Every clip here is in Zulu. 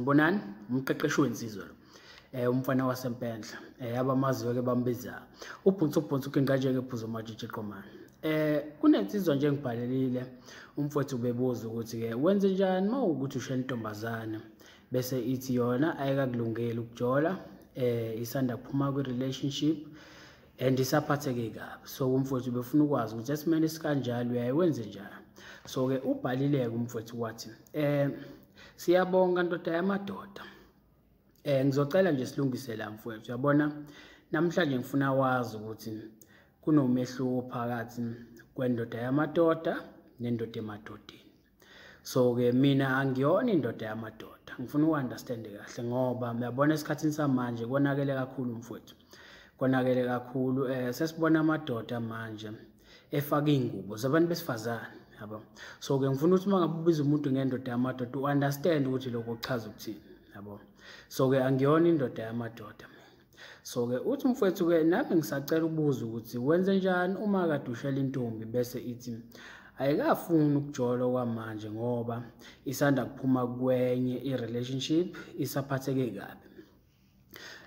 Sanibonani, umqeqeshi wensizwa lo. Umfana waseMpendla, abamaziyo ke bambiza ubhunsu ubhunsu uginqa nje phuzo majiji qomane. Kunensizwa nje engibhalelile umfowethu ubebuza ukuthi ke wenze njani mawukuthi ushe intombazane bese ithi yona ayikakulungeli ukujola, isanda kuphuma kwi-relationship and isaphatheke kabi. So umfowethu ubefuna ukwazi ukuthi esimeni esikanjalo uyaye wenze njani. So ke ubhalile-ke umfowethu wathi siyabonga ndoda yamadoda. Ngizocela nje silungise la mfowethu. Uyabona, namhlanje ngifuna wazi ukuthi kunomehluko phakathi kwendoda yamadoda nendoda emadodeni. So ke mina angiyona indoda yamadoda. Ngifuna u-understand kahle ngoba uyabona esikhathini samanje konakele kakhulu mfowethu. Konakele kakhulu, sesibona amadoda manje efaka iy'ngubo zabantu besifazane, yabo. So ke ngifuna ukuthi uma ngabe ubiza umuntu ngendoda yamadoda u-understand ukuthi lokho kuchaza ukuthini, yabo. So ke angiyona indoda yamadoda mina. So ke uthi umfowethu ke nami ngisacela ukubuza ukuthi wenze njani uma kade ushela intombi bese ithi ayikafuni ukujola kwamanje ngoba isanda kuphuma kwenye i-relationship, isaphatheke kabi.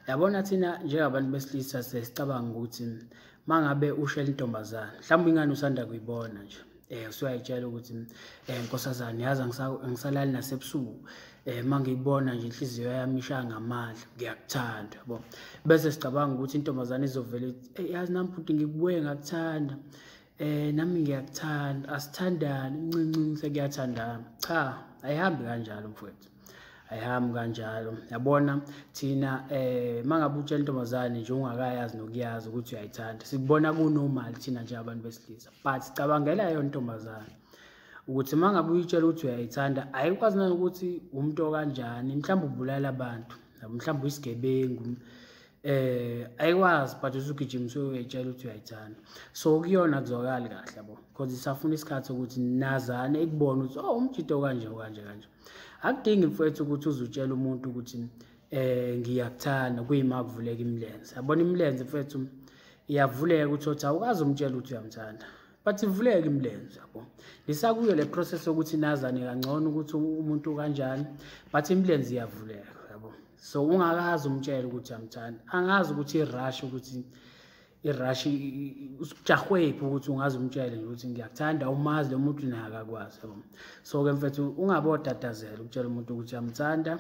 Yabona, thina njengabantu besilisa sesicabanga ukuthi mangabe ushela intombazane, mhlawumbe ingane usanda kuyibona nje, usuyayitshela ukuthi nkosazane, yazi angisalali nasebusuku, mangiyibona nje inhliziyo yami ishaya ngamandla, ngiyakuthanda, yabo. Bese sicabanga ukuthi intombazane izovele ithi, hey, yazi nami bhuti ngikubuye ngakuthanda, nami ngiyakuthanda, asithandane, ncinci sekuyathandana. Cha, ayihambi kanjalo mfowethu, ayihambi kanjalo. Yabona thina, mangabe utshela intombazane nje ungakayazi nokuyazi ukuthi uyayithanda, sikubona ku-normal thina njengabantu besilisa, but sicabangela yona intombazane ukuthi mangabe uyitshela ukuthi uyayithanda, ayikwazi nanokuthi umuntu okanjani, mhlawumbe ubulala abantu, mhlawumbe uyisigebengu, ayikwazi, but usugijima uyayitshela ukuthi uyayithanda. So kuyona kuzwakali kahle, yabo, because isafuna isikhathi sokuthi nazane, ikubone ukuthi oh, umjito kanje kanje kanje. Akudingi mfowethu ukuthi uzutshela umuntu ukuthi ngiyakuthanda kuyima kuvuleka imilenze. Yabona imilenze mfowethu iyavuleka ukuthi uthi awukazi umtshela ukuthi uyamthanda, but ivuleka imilenze, yabo. Nisakuyo le process yokuthi nazane kangcono ukuthi umuntu kanjani, but imilenze iyavuleka, yabo. So ungakazi umtshela ukuthi uyamthanda, angazi ukuthi i-rush, ukuthi i-rush usujahwephi ukuthi ungaze umtshele nje ukuthi ngiyakuthanda, umazi lo muntu naye akakwazi, yabo. So ke mfethu ungabe otatazela ukutshela umuntu ukuthi uyamthanda.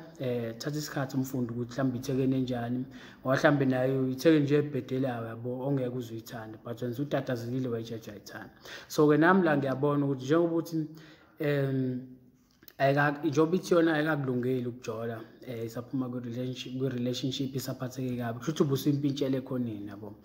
Thatha isikhathi umfunde ukuthi mhlawumbe ithekeni enjani, ngoba mhlawumbe nayo ithekeni nje ebhedelayo, yabo, ongeke uze uyithande, but wena usutatazelile wayitshela uyayithanda. So ke nami la ngiyabona ukuthi njengoba uthi njengoba ithi yona ayikakulungeli ukujola, isaphuma kwi-relationship, isaphatheke kabi, kusho ukuthi ubusuyimpintshela ekhoneni, yabo,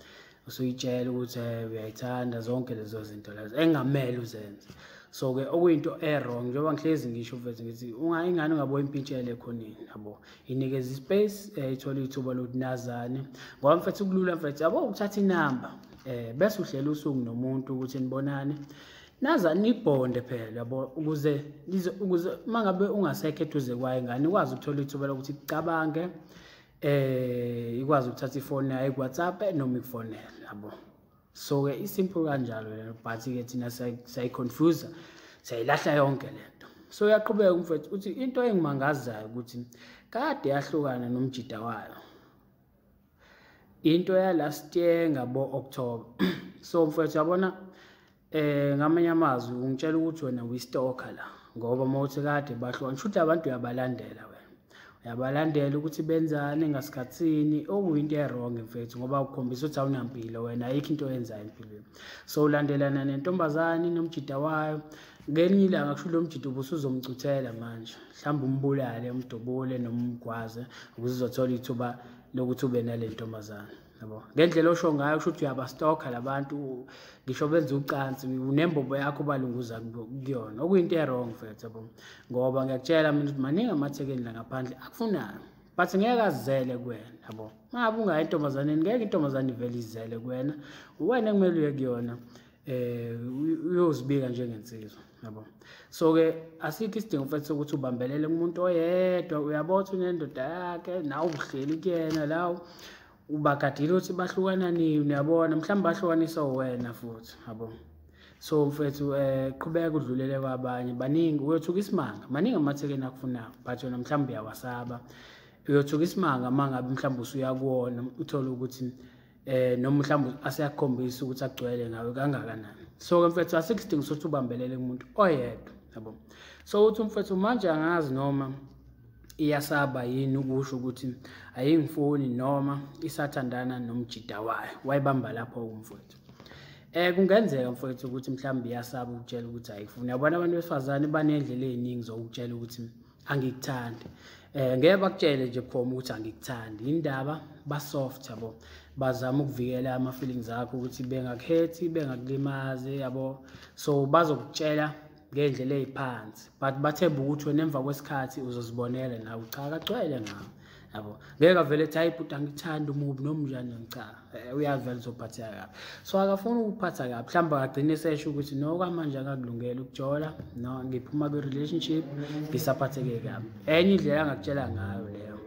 usuyitshela ukuthi uyayithanda, zonke lezo zinto lezo engamele uzenze. So ke okuyinto e-wrong, njengoba ngihlezi ngisho mfethu ngithi ingane ungabe uyimpintshela ekhoneni, yabo, inikeze ispace, ithole ithuba lokuthi nazane, ngoba mfethu kulula mfethu, yabo, ukuthatha inamba bese uhlela usuku nomuntu ukuthi nibonane, nazane, nibhonde phela, yabo, ukuze mangabe ungasekho eduze kwayo ingane ikwazi ukuthola ithuba lokuthi icabange, ikwazi ukuthatha ifoni yayo ku-WhatsApp noma ikufonele, yabo. So ke isimple kanjalo lento, but ke thina siyayi-confuse, siyayilahla yonke lento. So uyaqhubeka umfowethu uthi into engimangazayo ukuthi kade yahlukana nomjida wayo, into ya last year ngabo October. So mfowethu yabona, ngamanye amazwi ungitshela ukuthi wena uyi-stalker la, ngoba mawuthi kade bahlukana, kusho ukuthi abantu uyabalandela wena, uyabalandela ukuthi benzani ngasikhathini, okuyinto e-wrong mfethu, ngoba ukukhombisa ukuthi awunampilo wena, ayikho into oyenzayo empilweni. So ulandelana nentombazane nomjida wayo, ngelinye ilanga kusho lo mjida ubusuzomcuthela manje, mhlawumbe umbulale, umdubule noma umgwaze ukuze uzothola ithuba lokuthi ube nale ntombazane, yabo. Ngendlela osho ngayo kusho ukuthi uyaba-stalker labantu, ngisho benza ucansi unembobo yakho balunguza kuyona, okuyinto e-wrong mfethu, yabo, ngoba ngiyakutshela mina ukuthi maningi amathekeni la ngaphandle akufunayo, but ngeke azizele kuwena, yabo. Mangabe ungayi entombazaneni, ngeke intombazane ivele izele kuwena, uwena ekumele uye kuyona, uyozibika njengensizwa, yabo. So ke asikho isidingo mfethu sokuthi ubambelele kumuntu oyedwa. Uyabona ukuthi unendoda yakhe nawe uhleli kuyena lawo, ubagadile ukuthi bahlukana nini, uyabona, mhlawumbe bahlukaniswa wena futhi, yabo. So mfethu qhubeka udlulele kwabanye, baningi uyothuka isimanga, maningi amathekeni akufunayo, but wena mhlawumbe uyawasaba. Uyothuka isimanga uma ngabe mhlawumbe usuya kuwona uthole ukuthi noma mhlawumbe aseyakukhombisa ukuthi agcwele ngawe kangakanani. So-ke mfethu asikho isidingo sokuthi ubambelele kumuntu oyedwa, yabo. So uthi mfethu manje angazi noma iyasaba yini ukusho ukuthi ayingifuni noma isathandana nomjida wayo, wayibamba lapho umfowethu. Kungenzeka mfowethu ukuthi mhlawumbe iyasaba ukutshela ukuthi ayikufuni. Yabona abantu besifazane banendlela ey'ningi zokutshela ukuthi angikuthandi. Ngeke bakutshele nje bukhoma ukuthi angikuthandi. Indaba ba-soft, yabo, bazama ukuvikela ama-feelings akho ukuthi bengakhethi, bengakulimazi, yabo. So bazokutshela ngey'ndlela ey'phansi, but bathemba ukuthi wena emva kwesikhathi uzozibonela nawe, cha akagcwele ngawe, yabo. Ngeke avele ethi hayi bhuti angikuthandi umubi noma unjani, cha, uyavela uzophatheka kabi. So akafuni ukuphatha kabi, mhlawumbe akagcine esesho ukuthi no kwamanje akakulungele ukujola, no ngiphuma kwi-relationship ngisaphatheke kabi. Enye indlela angakutshela ngayo leyo.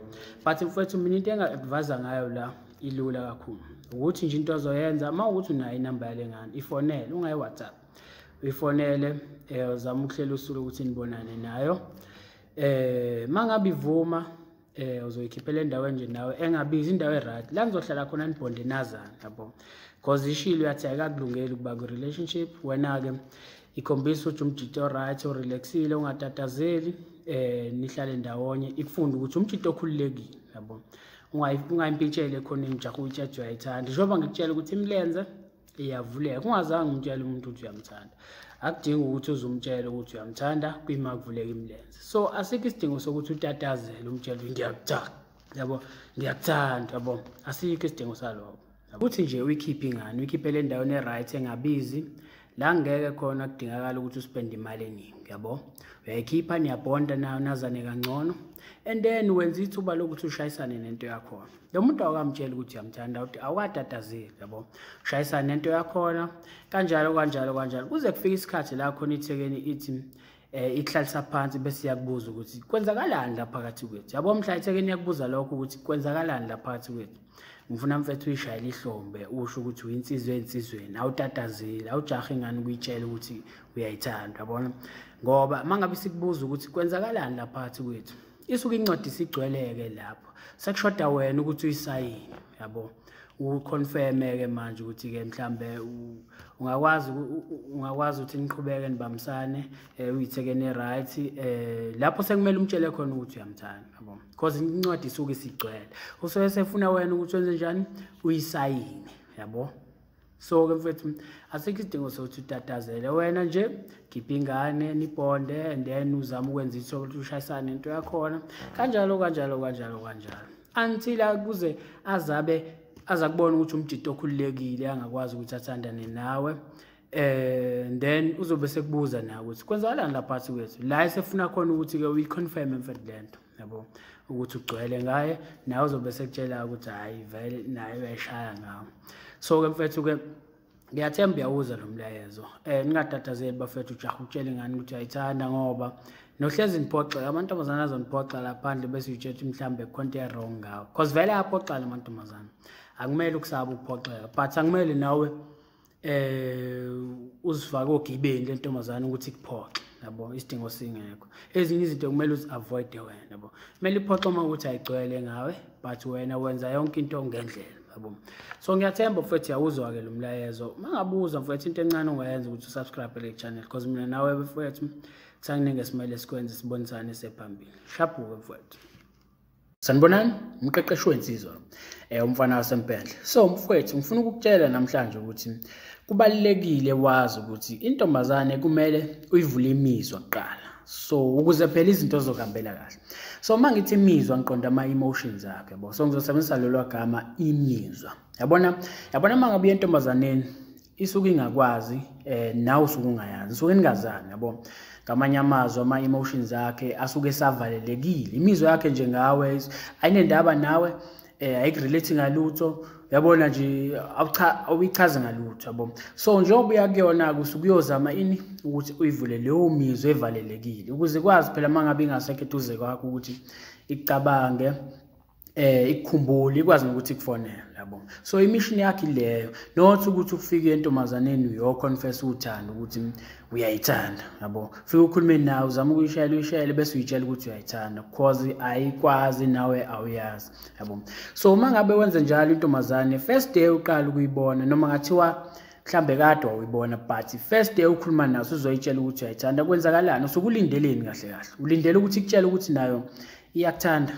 But mfethu mina into enga-advise ngayo la ilula kakhulu, ukuthi nje into ozoyenza uma ukuthi unayo inamba yale ngane, ifonele, ungayi-WhatsApp, uyifonele, uzame ukuhlela usuku ukuthi nibonane nayo. Uma ngabe ivuma, uzoyikhiphela endaweni nje nawe engabizi, indawo e-right la nizohlala khona nibhonde nazane, yabo. Cause ishilo uyathi ayikakulungeli ukuba kwi-relationship. Wena-ke ikhombisa ukuthi umjito o-right, orelaxile, ungatatazeli, nihlale ndawonye, ikufunde ukuthi umjito okhululekile, yabo. Ungayimpintsheli ekhoneni ujahe uyitshela uyayithanda. Njengoba ngikutshela ukuthi imilenze iyavuleka, ungazange umtshele umuntu ukuthi uyamthanda. Akudingi ukuthi uzumtshele ukuthi uyamthanda kuyima kuvuleka imilenze. So asikho isidingo sokuthi utatazele umtshele ngiyakuthanda, yabo, ngiyakuthanda, yabo. Asikho isidingo salokho. Uthi nje uyikhiphe ingane, uyikhiphele endaweni e-right engabizi, la ngeke khona kudingakala ukuthi uspende imali eningi, yabo. Uyayikhipha, niyabhonda nayo, nazane kangcono, and then wenza ithuba lokuthi ushayisane nento yakhona. Lo muntu awukamtsheli ukuthi uyamthanda, awukatatazeli, yabo. Ushayisane nento yakhona kanjalo kanjalo kanjalo kuze kufike isikhathi la khona ithekeni ithi ikuhlalisa phansi bese iyakubuza ukuthi kwenzakalani la phakathi kwethu, yabo. Mhla ithekeni iyakubuza lokho ukuthi kwenzakalani la phakathi kwethu, ngifuna mfethu uyishayele ihlombe, usho ukuthi uyinsizwa ensizweni, awutatazeli, awujahe ingane ukuyitshela ukuthi uyayithanda, yabona. Ngoba uma ngabe sikubuza ukuthi kwenzakalani la phakathi kwethu, isuke incwadi isigcweleke lapho, sekushoda wena ukuthi uyisayine, yabo. Uconfirme-ke manje ukuthi-ke mhlambe ungakwazi ukuthi niqhubeke nibambisane, uyithekene right, lapho sekumele umtshele khona ukuthi uyamthanda, yabo. Because incwadi isuke isigcwele, usuke sefuna wena ukuthi wenze njani, uyisayine, yabo. So-ke mfethu asikho isidingo sokuthi utatazele, wena nje khipha ingane nibhonde, and then uzame ukwenza ithuba ukuthi ushayisane into yakhona kanjalo kanjalo kanjalo kanjalo until kuze azabe aza kubona ukuthi umjito okhululekile angakwazi ukuthi athandane nawe. And then uzobe sekubuza nawe ukuthi kwenzakalani la phakathi kwethu, la esefuna khona ukuthi-ke uyi-confirm mfethu lento, yabo, ukuthi ugcwele ngaye, nawe uzobe sekutshela ukuthi hhayi vele naye uyayishaya ngawe. So-ke mfethu-ke ngiyathemba uyawuza lo mlayezo. Ningatatazeli bafethu, ujahe ukutshela ingane ukuthi uyayithanda, ngoba nohlezi niphoxeka, amantombazane azoniphoxa la phandle bese uyitshela ukuthi mhlawumbe kukhona into e-wrong ngawe, cause vele ayaphoxana amantombazane. Akumele ukusaba ukuphoxeka, but akumele nawe uzifake ogibeni lentombazane ukuthi ikuphoxe, yabo, isidingo singekho. Ezinye izinto kumele uzi-avoid wena, yabo. Kumele iphoxe uma ukuthi ayigcwele ngawe, but wena wenza yonke into ngendlela, yabo. So ngiyathemba mfethu uyawuzwa-ke lo mlayezo. Uma ngabuza mfethu, into encane ongayenza ukuthi usubscribe le channel, because mina nawe mfethu kusakuningi esimele sikwenze, sibonisane sephambili. Shabuke mfethu. Sanibonani, umqeqeshi wensizwa, umfana waseMpendle. So mfowethu, ngifuna ukukutshela namhlanje ukuthi kubalulekile wazi ukuthi intombazane kumele uyivule imizwa kuqala, so ukuze phela izinto zizokuhambela kahle. So uma ngithi imizwa ngiqonda ama-emotions akhe, yabo. So ngizosebenzisa lelo gama imizwa, yabona. Yabona uma ngabe intombazaneni isuke ingakwazi, nawe usuke ungayazi, isuke ningazani, yabo. Ngamanye amazwi ama-emotions akhe asuke esavalelekile, imizwa yakhe nje ngawe ayinendaba nawe, ayikurelate ngalutho, uyabona nje, awuyichazi ngalutho, yabo. So njengoba uya kuyona-ke usuke uyozama ini ukuthi uyivule leyo mizwa evalelekile, ukuze ikwazi phela uma ngabe ingasekho eduze kwakho ukuthi icabange, ikukhumbule, ikwazi nokuthi ikufonele, yabo. So i-mission yakhe leyo, not ukuthi ufike entombazaneni uyoconfess uthando ukuthi uyayithanda, yabo. Fika ukhulume nawe, uzama ukuyishayela uyishayele bese uyitshela ukuthi uyayithanda, because ayikwazi nawe awuyazi, yabo. So uma ngabe wenze njalo intombazane, first day uqala ukuyibona, noma ngathiwa mhlambe kade wawuyibona, but first day ukhuluma naso uzoyitshela ukuthi uyayithanda, kwenzakalani? Usukulindeleni kahle kahle? Ulindele ukuthi ikutshele ukuthi nayo iyakuthanda?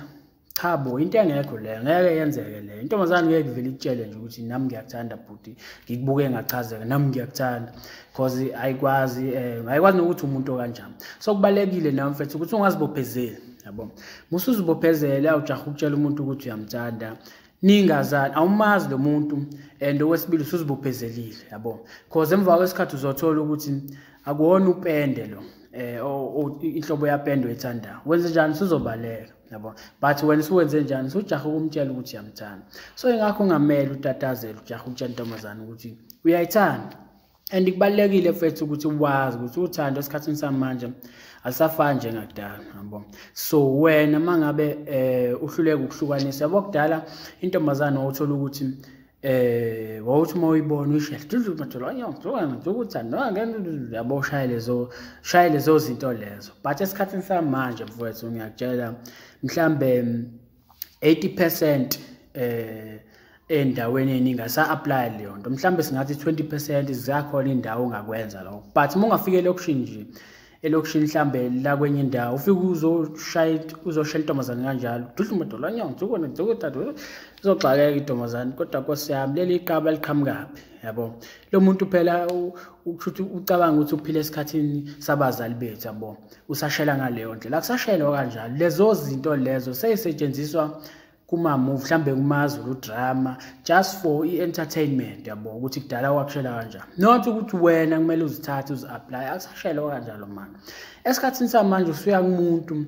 Cha bo, into engekho leyo, ngeke yenzeke leyo. Intombazane ngeke ivele ikutshele nje ukuthi nami ngiyakuthanda bhuti, ngikubuke ngachazeka, nami ngiyakuthanda, because ayikwazi, ayikwazi nokuthi umuntu okanjani. So kubalekile nawe mfethu ukuthi ungazibophezeli, yabo. Musuzibophezele awujaha ukutshela umuntu ukuthi uyamthanda, ningazani, awumazi lo muntu, and okwesibili usuzibophezelile, yabo. Because emva kwesikhathi uzothola ukuthi akuwona upende lo, inhlobo yapende oyithandayo. Wenze njani? Usuzobaleka, yabo. But wena usuwenze njani? Usujaha ukumtshela ukuthi uyamthanda. So ingakho ungamele utatazele ujaha ukutshela intombazane ukuthi uyayithanda. And kubalulekile mfethu ukuthi wazi ukuthi uthando esikhathini samanje alisafani njengakudala, yabo. So wena mangabe uhluleka ukuhlukanisa, yabo, kudala intombazane wawuthola ukuthi wawuthi uma uyibona uyishele, yabo, ushaye lezo zinto lezo. But esikhathini samanje mfowethu ngiyakutshela mhlambe 80% endaweni eningi asa-apply leyo nto. Mhlambe singathi 20% ziyakhona indawo ongakwenza lokho. But uma ungafika elokishini nje, elokishini mhlambe la kwenye indawo, ufike uzoshaya uzoshaya intombazane kanjalo, izoxakeka intombazane, kodwa Nkosi yami leli iqaba liqhamukaphi, yabo. Lo muntu phela ukusho ucabanga ukuthi uphila esikhathini sabazali bethu, yabo. Usashela ngaleyo ndlela, akusashelwa kanjalo. Lezo zinto lezo seyisetshenziswa kuma-movie, mhlambe kumaZulu drama, just for i-entertainment, yabo, ukuthi kudala kwakushela kanjani. Not ukuthi wena kumele uzithathe uzi-apply, akusashelwa kanjalo manje. Esikhathini samanje usuya kumuntu,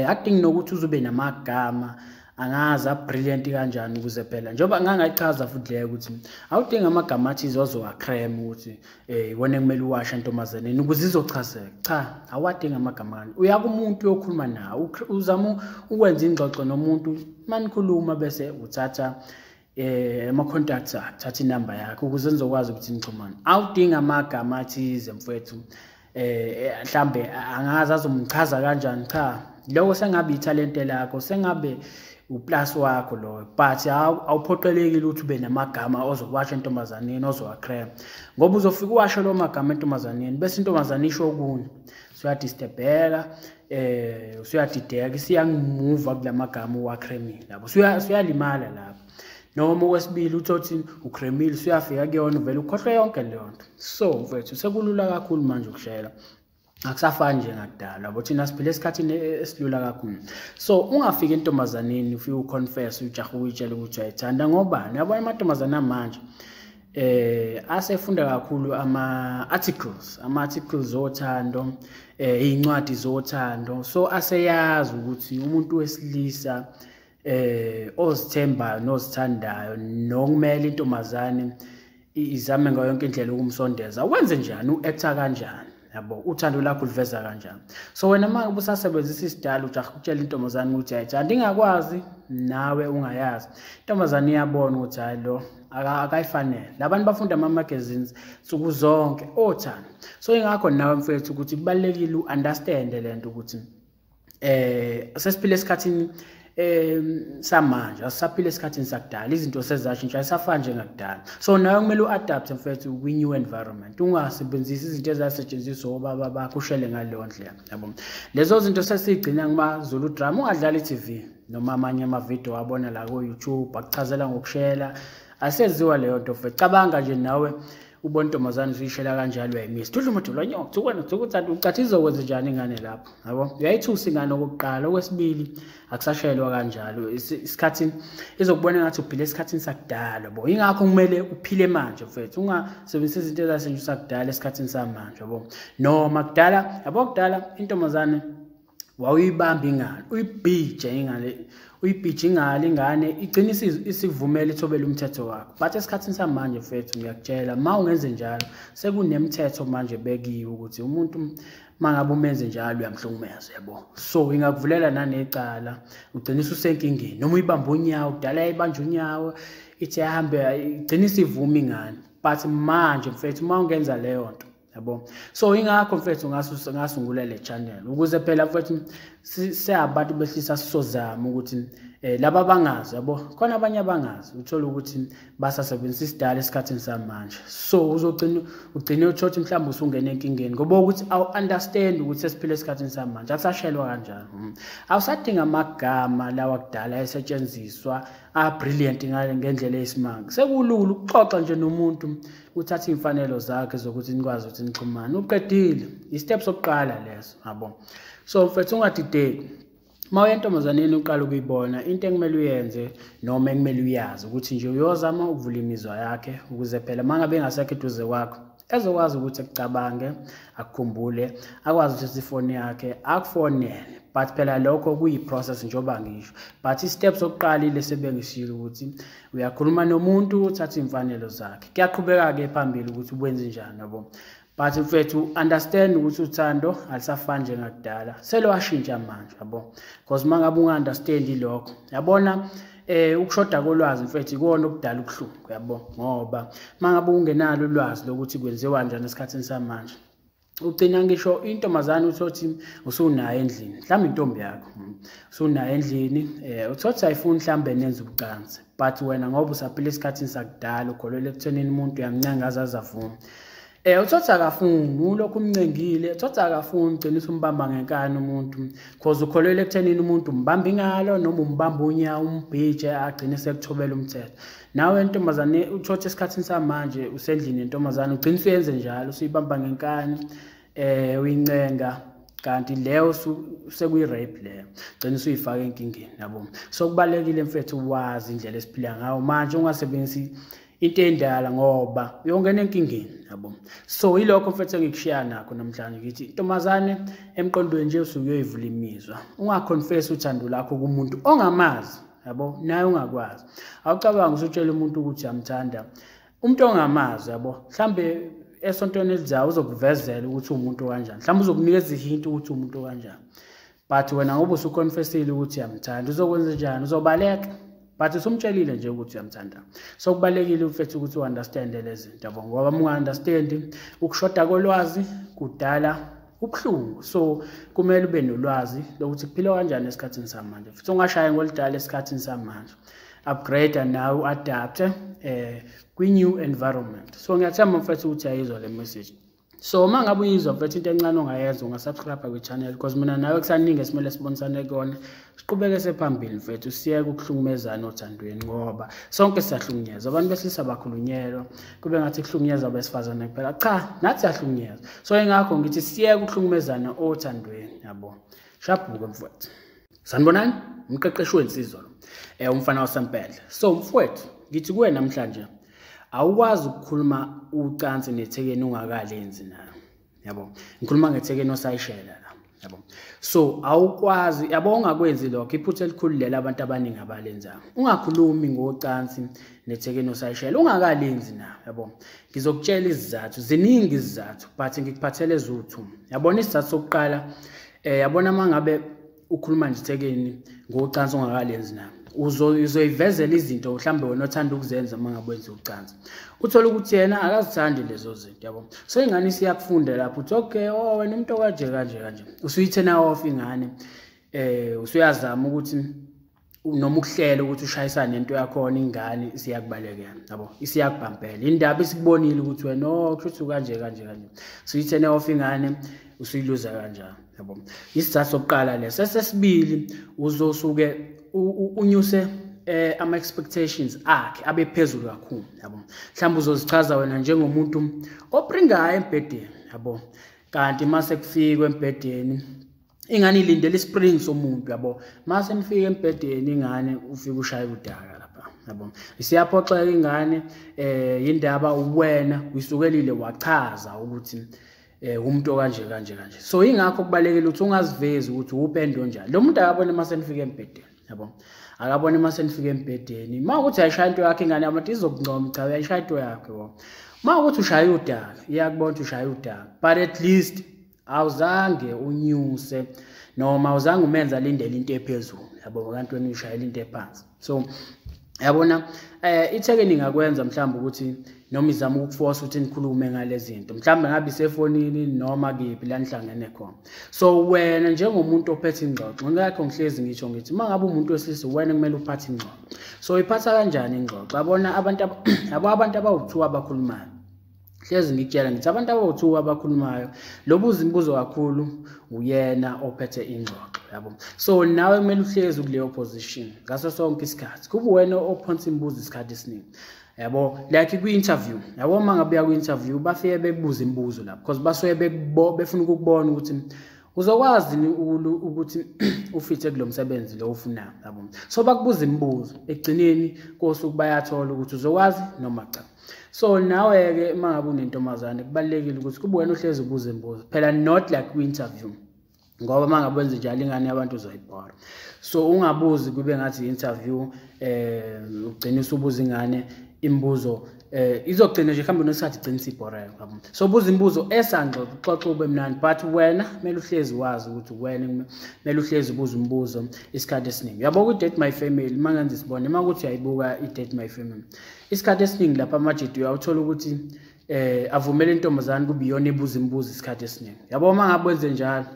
akudingi nokuthi uzobe namagama angazi a-brilliant kanjani ukuze phela, njengoba ngangayichaza futhi leyo ukuthi awudingi amagama athize ozowa-cram ukuthi iwona ekumele uwashe entombazaneni ukuze izochazeka. Cha, awadingi amagama kanje. Uya kumuntu uyokhuluma nawe, uzama ukwenza ingxoxo nomuntu, manikhuluma bese uthatha ama-contacts akhe, thatha inamba yakhe ukuze nizokwazi ukuthi nixhumane. Awudingi amagama athize mfowethu, mhlambe angazi azomchaza kanjani. Cha, lokho sengabe ithalente lakho, sengabe uplus wakho loyo, but awuphoqelekile ukuthi ube namagama ozokwasho entombazaneni ozowa-cram, ngoba uzofika uwasho lo magama entombazaneni bese intombazane isho okunye, usuyadisturbeka, usuyadideka, isiyangimuva kulamagama uwa-cramile, yabo, usuyalimala lapho. Noma okwesibili uthothi ucramile, usuyafika kuyona uvele ukhohlwe yonke leyo nto. So mfethu sekulula kakhulu manje ukushela, akusafani njengakudala, yabo. Thina siphila esikhathini esilula kakhulu. So ungafika entombazaneni ufike uconfess ujahe uyitshele ukuthi uyayithanda, ngoba yabona amantombazane amanje asefunda kakhulu ama-articles zothando, iy'ncwadi zothando. So aseyazi ukuthi umuntu wesilisa ozithembayo nozithandayo nokumele intombazane izame ngayo yonke indlela ukumsondeza, wenze njani, u-acta kanjani, yabo, uthando lakho uliveza kanjani. So wena uma usasebenzisa isidala ujaha ukutshela intombazane ukuthi ayithanda, ingakwazi nawe ungayazi, intombazane iyabona ukuthi hayi lo akayifanele. Labantu bafunda ama-magazines nsuku zonke othando. So ingakho nawe mfethu ukuthi kubalulekile u-understand le nto ukuthi sesiphila esikhathini samanje, asisaphila esikhathini sakudala, izinto sezashintsha, ayisafani njengakudala. So nawe kumele u-adapt mfethu kwi-new environment, ungasebenzisi izinto ezasetshenziswa obaba bakho ushele ngaleyo ndlela, yabo. Lezo zinto sesiyigcina kumaZulu drama. Ungadlali i-TV noma amanye amavidiyo wabona la ku-YouTube akuchazela ngokushela, aseziwa leyo nto mfethu. Cabanga nje nawe ubona intombazane usuyishela kanjalo, uyayimisa, dudla umadolo anyoko, thukwana thukuthanda, ucathi izokwenza njani ingane lapho, yabo. Uyayithusa ingane okokuqala. Okwesibili, akusashelwa kanjalo, isikhathi izokubona ngathi uphile esikhathini sakudala, yabo. Ingakho kumele uphile manje mfethu, ungasebenzisi izinto ezasetshenziswa kudala esikhathini samanje, yabo. Noma kudala, yabo, kudala intombazane wawuyibamba ingane, uyibhije ingane, uyibhije ingalo ingane igcine isivumela ithobele umthetho wakho. But esikhathini samanje mfethu ngiyakutshela, uma ungenze njalo sekunemithetho manje bekiwe ukuthi umuntu mangabe umenze njalo uyamhlukumeza, yabo. So ingakuvulela nanecala, ugcine ususenkingeni, noma uyibamba unyawo, kudala yayibanja unyawo, ithi ahambe igcine isivuma ingane. But manje mfethu uma ungenza leyo nto, yabo. So ingakho mfethu ngasungula le channel ukuze phela mfethu siyabantu behlisa sizozama ukuthi laba abangazi, yabo, khona abanye abangazi uthola ukuthi basasebenzisa isidala esikhathini samanje. So uzogcina ugcine uthothi mhlawumbe usungena enkingeni ngoba ukuthi awu understand ukuthi sesiphila esikhathini samanje, akusashelwa kanjalo. Awusadinga amagama lawa kudala esetshenziswa a brilliant ngendlela eyisimanga. Sekulula ukuxoxa nje nomuntu, uthathe imfanelo zakhe zokuthi nikwazi ukuthi nixhumane, uqedile. I-step sokuqala leso, yabo. So mfethu ungadideki. Uma uya entombazaneni uqala ukuyibona, into ekumele uyenze noma ekumele uyazi ukuthi nje uyozama ukuvula imizwa yakhe ukuze phela uma ngabe engasekho eduze kwakho ezokwazi ukuthi akucabange, akukhumbule, akwazi ukuthi ifoni yakhe akufonele. But phela lokho kuyi-process njengoba ngisho. But i-step sokuqala ile sebengishilo ukuthi uyakhuluma nomuntu, uthathe iy'mfanelo zakhe. Kuyaqhubeka-ke phambili ukuthi wenze njani, yabo. But mfethu understand ukuthi uthando alisafani njengakudala, selwashintsha manje, yabo. Because uma ngabe unga-understand lokho, yabona, ukushoda kolwazi mfethu ikona okudala ubuhlungu, yabo. Ngoba uma ngabe ungenalo ulwazi lokuthi kwenziwa kanjani esikhathini samanje, ugcina ngisho intombazane uthothi usunayo endlini, mhlawumbe intombi yakho usunayo endlini, uthothi ayifuni mhlawumbe nenze ubucansi, but wena ngoba usaphila esikhathini sakudala ukholelwa ekuthenini umuntu uyamncenga aze avume. Uthothi akafuni, ulokhu umncengile, uthothi akafuni, ugcina usumbamba ngenkani umuntu, because ukholelwa ekuthenini umuntu umbamba ingalo noma umbamba unyawo umbhije agcine sekuthobela umthetho. Nawe ntombazane uthothi esikhathini samanje usendlini yentombazane ugcina usuyenze njalo, usuyibamba ngenkani, uyincenga, kanti leyo sekuyi-rape leyo, gcina usuyifaka enkingeni, yabo. So kubalulekile mfethu wazi indlela esiphila ngayo manje, ungasebenzisi into endala ngoba uyongena enkingeni, yabo. So yilokho mfethu engikushiya nakho namhlanje, ngithi intombazane emqondweni nje usuke uyoyivula imizwa, ungaconfess uthando lakho kumuntu ongamazi, yabo, naye ungakwazi. Awucabangi usutshela umuntu ukuthi uyamthanda umuntu ongamazi, yabo. Mhlambe esontweni elizayo uzokuvezela ukuthi umuntu kanjani, mhlawumbe uzokunikeza ihinti ukuthi umuntu kanjani, but wena ngoba usuconfessile ukuthi uyamthanda uzokwenza njani? Uzobaleka. But usumtshelile nje ukuthi uyamthanda. So kubalulekile mfethu ukuthi u-understand lezi zinto, yabo, ngoba uma unga-understand ukushoda kolwazi kudala ubuhlungu. So kumele ube nolwazi lokuthi kuphilwa kanjani esikhathini samanje, futhi ungashayi ngoludala esikhathini samanje. Upgrade nawe u-adapte kwi-new environment. So ngiyathemba mfethu ukuthi uyayizwa le message. So uma ngabe uyizwa mfethu, into encane ongayenza ungasubscribe kwi-channel, because mina nawe kusaningi esimele sibonisane kona, siqhubeke sephambili mfethu, siyeke ukuhlukumezana othandweni, ngoba sonke siyahlukunyezwa. Abantu besilisa bakhulunyelwa kube ngathi kuhlukunyezwa abesifazane kuphela, cha, nathi siyahlukunyezwa. So ingakho ngithi siyeke ukuhlukumezana othandweni, yabo. Shabhuke mfethu. Sanibonani, umqeqeshi wensizwa lo, umfana wasempendle. So mfowethu ngithi kuwe namhlanje, awukwazi ukukhuluma ucansi nethekeni ungakalenzi nayo, yabo. Ngikhuluma ngethekeni osayishela la, yabo. So awukwazi, yabo, ungakwenzi lokho, iphutha elikhulu lela abantu abaningi abalenzayo. Ungakhulumi ngocansi nethekeni osayishela ungakalenzi nayo, yabo. Ngizokutshela izizathu, ziningi izizathu, but ngikuphathele ezuthu. Yabona isizathu sokuqala, yabona mangabe ukhuluma nje ngocansi ongakalenzi nayo, uzoyivezela izinto mhlawumbe wena othanda ukuzenza uma ngabe wenza ucansi, uthola ukuthi yena akazithandi lezo zinto, yabo. So ingane isiyakufunda lapho uthi okay, oh wena umuntu okanje kanje kanje, usuyithena off ingane, usuyazama ukuthi noma ukuhlela ukuthi ushayisane nento yakhona, ingane isiyakubalekela, yabo, isiyakubhampela indaba, isikubonile ukuthi wena oh kusho kanje kanje kanje, usuyithena off ingane, usuyiluza kanjalo, yabo. Isizathu sokuqala leso. Sesibili, uzosuke unyuse ama expectations akhe abe phezulu kakhulu, yabo. Mhlawumbe uzozichaza wena njengomuntu opringayo embhedeni, yabo, kanti mase kufikwe embhedeni ingane ilindele ispring somuntu, yabo. Mase nifika embhedeni ingane ufika ushaya udaka lapha, yabo, isiyaphoxeka ingane, indaba wena uyisukelile wachaza ukuthi umuntu kanje kanje kanje. So ingakho kubalekile ukuthi ungazivezi ukuthi upendo njani lo muntu akabone mase nifika embhedeni, yabo. Akabone mase nifike embhedeni, uma ukuthi uyayishaya into yakho ingane yabantu izokuncoma, cha uyayishaya into yakho yabo. Uma ukuthi ushaya udaka, iyakubona ukuthi ushaya udaka, but at least awuzange unyuse noma awuzange umenze alindele into ephezulu, yabo, kanti wena uyishayela into ephansi. So yabona ithekeni ingakwenza mhlawumbe ukuthi noma izama ukukuforce ukuthi nikhulume ngale zinto, mhlawumbe ngabe isefonini noma kephi la nihlangene khona. So wena njengomuntu ophethe ingxoxo, ngakho ngihlezi ngisho ngithi uma ngabe umuntu wesilisa wena kumele uphathe ingxoxo. So iphatha kanjani ingxoxo? Yabona abantu yabo abantu abawu2 abakhulumayo, hlezi ngikutshela ngithi abantu abawu2 abakhulumayo, lobuza imibuzo kakhulu uyena ophethe ingxoxo, yabo. So nawe kumele uhlezi kuleyo position ngaso sonke isikhathi, kube wena ophonsa imibuzo isikhathi esiningi, yabo. Like kwi-interview, yabo, uma ngabe uya kwi-interview bafike bekubuza imibuzo lapho because basuke befuna ukukubona ukuthi uzokwazi ukuthi ufithe kulo msebenzi lo ofunayo, yabo. So bakubuza imibuzo, ekugcineni kosuku bayathola ukuthi uzokwazi noma cha. So nawe-ke uma ngabe unentombazane kubalulekile ukuthi kube wena uhlezi ubuza imibuzo, phela not like kwi-interview, ngoba uma ngabe wenze njalo ingane yabantu uzoyibhora. So ungabuzi kube ngathi i-interview, ugcine usubuza ingane imibuzo, izogcina nje kuhambe nesikhathi igcine isibhoreka, yabo. So buza imibuzo esangxoxo, uxoxe ube mnandi, but wena kumele uhlezi wazi ukuthi wena kumele uhlezi ubuza umbuzo isikhathi esiningi. Yabo ku-Date My Family, uma ngenza isibone, uma kuthi uyayibuka i-Date My Family, isikhathi esiningi lapha amajidi uyawuthola ukuthi avumele intombazane kube iyona ebuza imibuzo isikhathi esiningi. Yabo uma ngabe wenze njalo,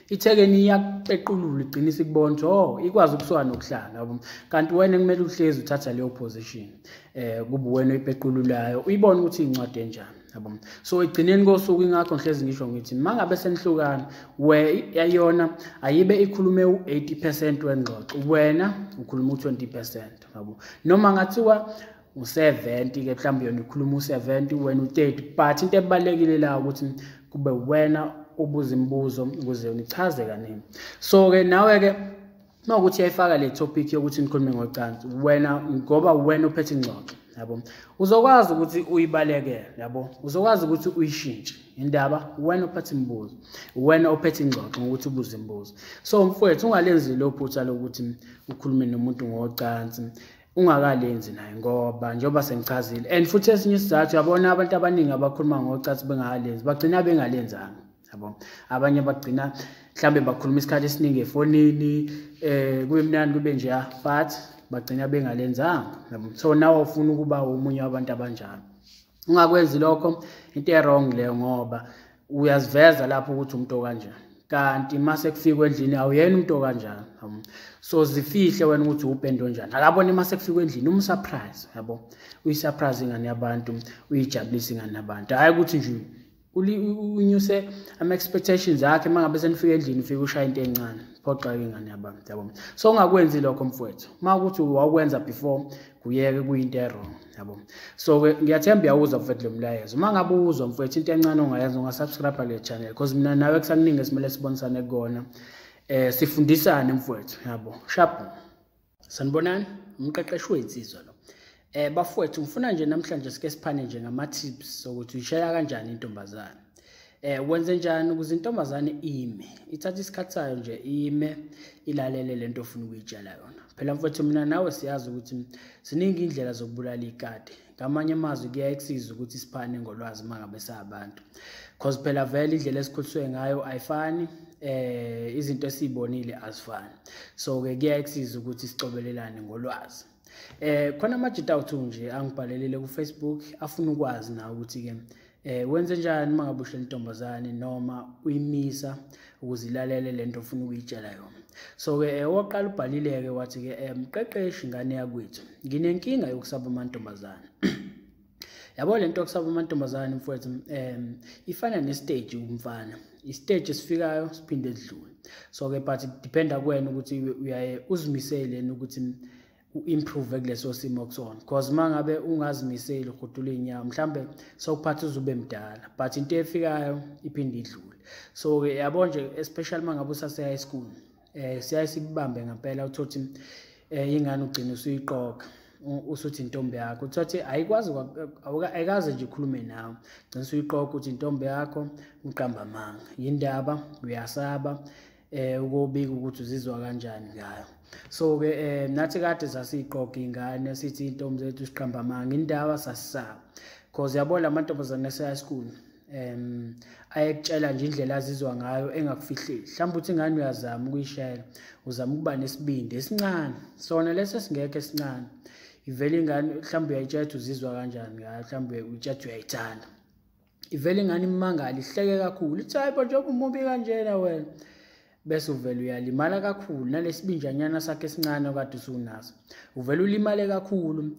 ithekeni iyakupequlula igcine isikubona ukuthi oh ikwazi ukusuka nokuhlala, yabo. Kanti wena kumele uhlezi uthatha leyo position, kube wena oyipeqululayo, uyibone ukuthi incwadi enjani, yabo. So egcineni kosuku ingakho ngihlezi ngisho ngithi uma ngabe senihlukana, yona ayibe ikhulume u-80% wengxoxo, wena ukhuluma u-20%, yabo. Noma ngathiwa u-70 ke mhlawumbe yona ikhuluma u-70 wena u-30, but into ebalulekile la ukuthi kube wena ubuza imibuzo ukuze unichaze kaningi. So ke nawe ke uma ukuthi uyayifaka le topic yokuthi nikhulume ngocansi, wena ngoba wena uphethe ingxoxo, yabo, uzokwazi ukuthi uyibalekele, yabo, uzokwazi ukuthi uyishintshe indaba, wena uphethe imibuzo, wena ophethe ingxoxo ngokuthi ubuze imibuzo. So mfowethu ungalenzi lo phutha lokuthi ukhulume nomuntu ngocansi ungakalenzi naye, ngoba njengoba sengichazile. And futhi esinye isizathu, yabona abantu abaningi abakhuluma ngocansi bengakalenzi bagcina bengalenzanga, yabo. Abanye bagcina mhlambe bakhuluma isikhathi esiningi efonini, kube mnandi kube nje, but bagcina bengalenzanga, yabo. So nawe ufuna ukuba omunye wabantu abanjalo, ungakwenzi lokho, into e-wrong leyo, ngoba uyaziveza lapho ukuthi umuntu okanjani, kanti mase kufikwe endlini awuyena umuntu okanjani. So zifihle wena ukuthi upende onjani, akabone mase kufikwe endlini umsurprise, yabo, uyisurprise ingane yabantu, uyijabulise ingane yabantu, hayi ukuthi nje unyuse ama-expectations akhe. Uma ngabe senifika endlini ufike ushaya into encane, phoxa-ke ingane yabantu, yabo. So ungakwenzi lokho mfowethu, uma ukuthi wawukwenza before kuyeke kuyinto e-wrong, yabo. So-ke ngiyathemba uyawuzwa mfowethu lo mlayezo. Uma ngabe uwuzwa mfowethu, into encane ongayenza ungasubscribe kule channel, because mina nawe kusakuningi esimele sibonisane kukona, sifundisane mfowethu, yabo. Sharp. Sanibonani, umqeqeshi wensizwa lo. Bafowethu, ngifuna nje namhlanje sike siphane nje ngama-tips sokuthi uyishaya kanjani intombazane. Wenze njani ukuze intombazane ime, ithathe isikhathi sayo nje ime ilalele lento ofuna ukuyitshela yona. Phela mfowethu mina nawe siyazi ukuthi ziningi indlela zokubulala ikati. Ngamanye amazwi kuyakusiza ukuthi siphane ngolwazi uma ngabe sabantu, cause phela vele indlela esikhuliswe ngayo ayifani, izinto esiyibonile azifani. So ke kuyakusiza ukuthi sicobelelane ngolwazi. Khona amajita awuthu nje angibhalelile ku Facebook afuna ukwazi nawe ukuthi ke wenze njani uma ngabe uhleli intombazane noma uyimisa ukuze ilalele lento ofuna ukuyitshela yona. So ke oqala ubhalile ke wathi ke mqeqeshi ngane yakwethu, nginenkinga yokusaba amantombazane. Yabo lento yokusaba amantombazane mfowethu, ifana nestage umfana, istage esifikayo siphinde sidlule. So ke but dependa kuwena ukuthi uyaye uzimisele ukuthi uimprove kuleso simo kusona, because mangabe ungazimiseli ukhudula inyawo mhlambe sokuphatha uzube mdala, but into efikayo iphinde idlule. So ke yabo nje especially mangabe usase high school, siyaye sikubambe ngempela uthothi ingane ugcina usuyiqoqa usuthi intombi yakho, uthothi ayikwazi ayikaze nje ikhulume nawe, gcina usuyiqoqa ukuthi intombi yakho uqamba amanga, yindaba uyasaba ukubika ukuthi uzizwa kanjani ngayo. So-ke nathi kade sasiyiqoqa iy'ngane sithi iy'ntombi zethu siqamba amanga, indaba sasisaba. Cause yabo la mantombazane ase-high school ayekutshela nje indlela azizwa ngayo engakufihleli. Mhlawumbe uthi ingane uyazama ukuyishela, uzama ukuba nesibindi esincane, sona leso esingekho esincane. Ivele ingane mhlawumbe uyayitshela ukuthi uzizwa kanjani ngayo, mhlawumbe uyitshela ukuthi uyayithanda. Ivele ingane imangale, ihleke kakhulu, ithi hayi bo njengoba umubi kanjena wena. Bese uvele uyalimala kakhulu nalesibinjanyana sakhe esincane okade usunaso. Uvele ulimale kakhulu,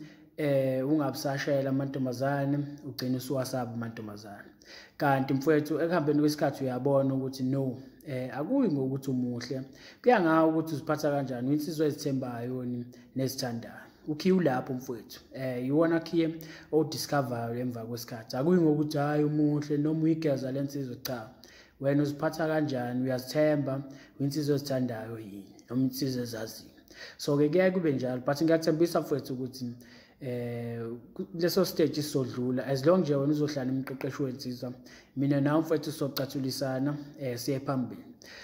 ungabusashela amantombazane, ugcine usuwasaba amantombazane. Kanti mfowethu ekuhambeni kwesikhathi uyabona ukuthi no, akuyi ngokuthi umuhle, kuya ngawe ukuthi uziphatha kanjani, uyinsizwa ezithembayo nezithandayo. Ukhiye ulapho mfowethu, iwona khiye odiscoverayo emva kwesikhathi. Akuyi ngokuthi hayi umuhle noma uyigeza lensizwa, cha. Wena uziphatha kanjani, uyazithemba, uyinsizwa ezithandayo yini noma insizwa ezaziyo. So-ke kuyaye kube njalo, but ngiyakuthembisa mfowethu ukuthi leso stage isizodlula as long nje wena uzohlala umqeqeshi wensizwa, mina nawe mfowethu sizocathulisana siye phambili.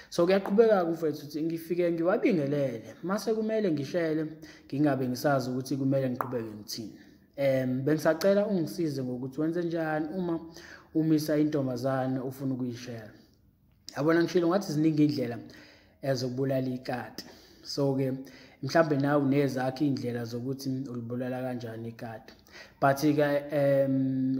So kuyaqhubeka-ke mfowethu ukuthi ngifike ngiwabingelele, mase kumele ngishele ngingabe ngisazi ukuthi kumele ngiqhubeke ngithini. Bengisacela ungisize ngokuthi wenze njani uma umisa intombazane ufuna ukuyishela. Yabona ngishilo ngathi ziningi indlela ezokubulala ikati. So-ke mhlambe nawe unezakho iy'ndlela zokuthi ulibulala kanjani ikati. But-ke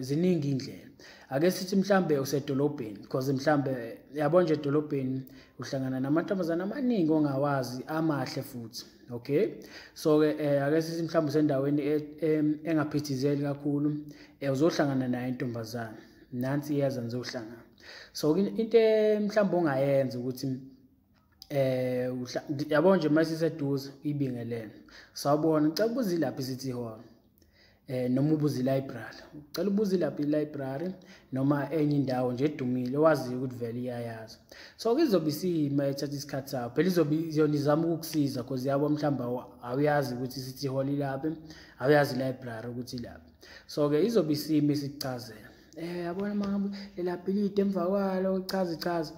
ziningi iy'ndlela. Ake sithi mhlambe usedolobheni, because mhlambe yabo nje edolobheni uhlangana namantombazane amaningi ongawazi, amahle futhi. Okay, so-ke ake sithi mhlambe usendaweni engaphithizeli kakhulu, uzohlangana naye intombazane. Nansi iyeza nizohlangana. So into mhlambe ongayenza ukuthi yabo nje mase iseduze ibingelele. Sawubona, ngicela ukubuza ilaphi i-City Hall, noma ubuze i-library. Ucela ubuze ilaphi i-library noma enye indawo nje edumile owaziyo ukuthi vele iyayazi. So izobe isima ethatha isikhathi sayo. Phela izobe yona izama ukukusiza because yabo mhlawumbe awuyazi ukuthi i-City Hall ilaphi, awuyazi i-library ukuthi ilaphi. So-ke izobe isima isikuchazela. Yabona mangabe lelaphi lide emva kwalo, chaza chaza.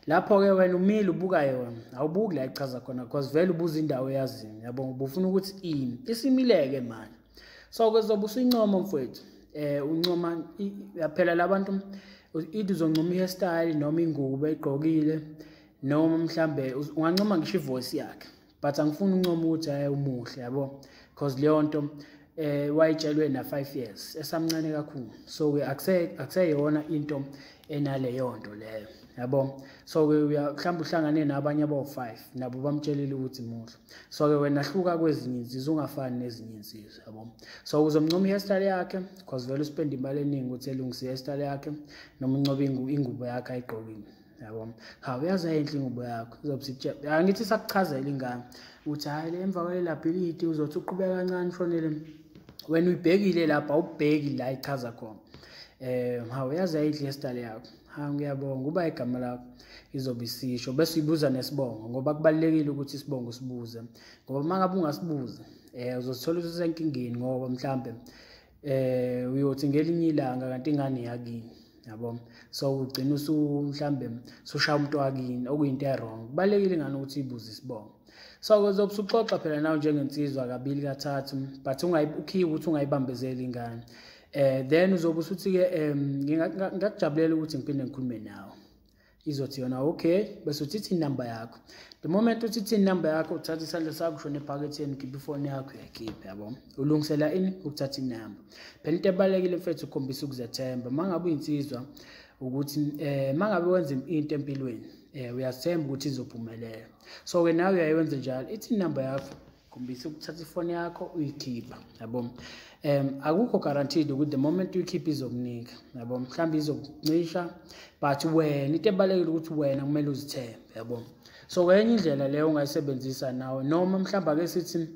Lapho-ke wena umile ubuka yona, awubuki la ichaza khona because vele ubuza indawo oyaziyo, yabo, ubufuna ukuthi imi. Isimile-ke manje. So-ke uzobe usuyincoma mfowethu, uncoma phela labantu either uzoncoma i-hairstyle noma ingubo ayigqokile, noma mhlambe ungancoma ngisho ivoice yakhe, but angifuni uncoma ukuthi hayi umuhle, yabo, because leyo nto wayitshelwe na 5 years esamncane kakhulu. So-ke akuseyona into enaleyo nto leyo, yabo. So-ke mhlawumbe uhlangane nabanye abawu-5 nabo bamtshelile ukuthi muhle. So-ke wena hluka kwezinye insizwa, ungafani nezinye insizwa, yabo. So uzomncoma i-hairstyle yakhe because vele uspend imali eningi ukuthi elungise i-hairstyle yakhe, noma uncobe ingubo yakhe ayigqokile, yabo. Hawu, uyazi ayinhle ingubo yakho, uzobe sikutshela, angithi sakuchazela ingane ukuthi hayi le emva kwale-liability uzothi uqhubeka kancane ushonele. Wena uyibhekile lapha, awubheki la ichaza khona. Hawu, uyazi ayinhle i-hairstyle yakho, ha ngiyabonga, uba igama lakho izobe isisho, bese uyibuza nesibongo, ngoba kubalulekile ukuthi isibongo usibuze, ngoba uma ngabe ungasibuzi uzozithola usenkingeni, ngoba mhlambe uyothi ngelinye ilanga kanti ingane yakini, yabo. So ugcina usu mhlambe usushaya umuntu wakini, okuyinto e-wrong. Kubalulekile ingane ukuthi ibuze isibongo. So uzobe usuxoxa phela nawe njengensizwa kabili kathathu, but ukhiye ukuthi ungayibambezeli ingane. Then uzobe usuthi-ke ngingakujabulela ukuthi ngiphinde ngikhulume nawe. Izothi yona okay, bese uthi inamba yakho. The moment uthi inamba yakho, uthatha isandla sakho ushone ephaketheni, ukhiphe ifoni yakho uyayikhipha, yabo. Ulungisela ini? Ukuthatha inamba. Phela into ebalulekile mfethu ukukhombisa ukuzethemba. Uma ngabe uyinsizwa ukuthi uma ngabe wenza into empilweni, uyazithemba ukuthi izophumelela. So-ke nawe uyayenza njalo, ithi inamba yakho, khombisa ukuthatha ifoni yakho uyikhipha, yabo. Akukho guaranteed ukuthi the moment uyikhipha izokunika, yabo, mhlawumbe izokuncisha, but wena into ebalulekile ukuthi wena kumele uzithembe, yabo. So kwenye indlela leyo ongayisebenzisa nawe, noma mhlawumbe ake sithi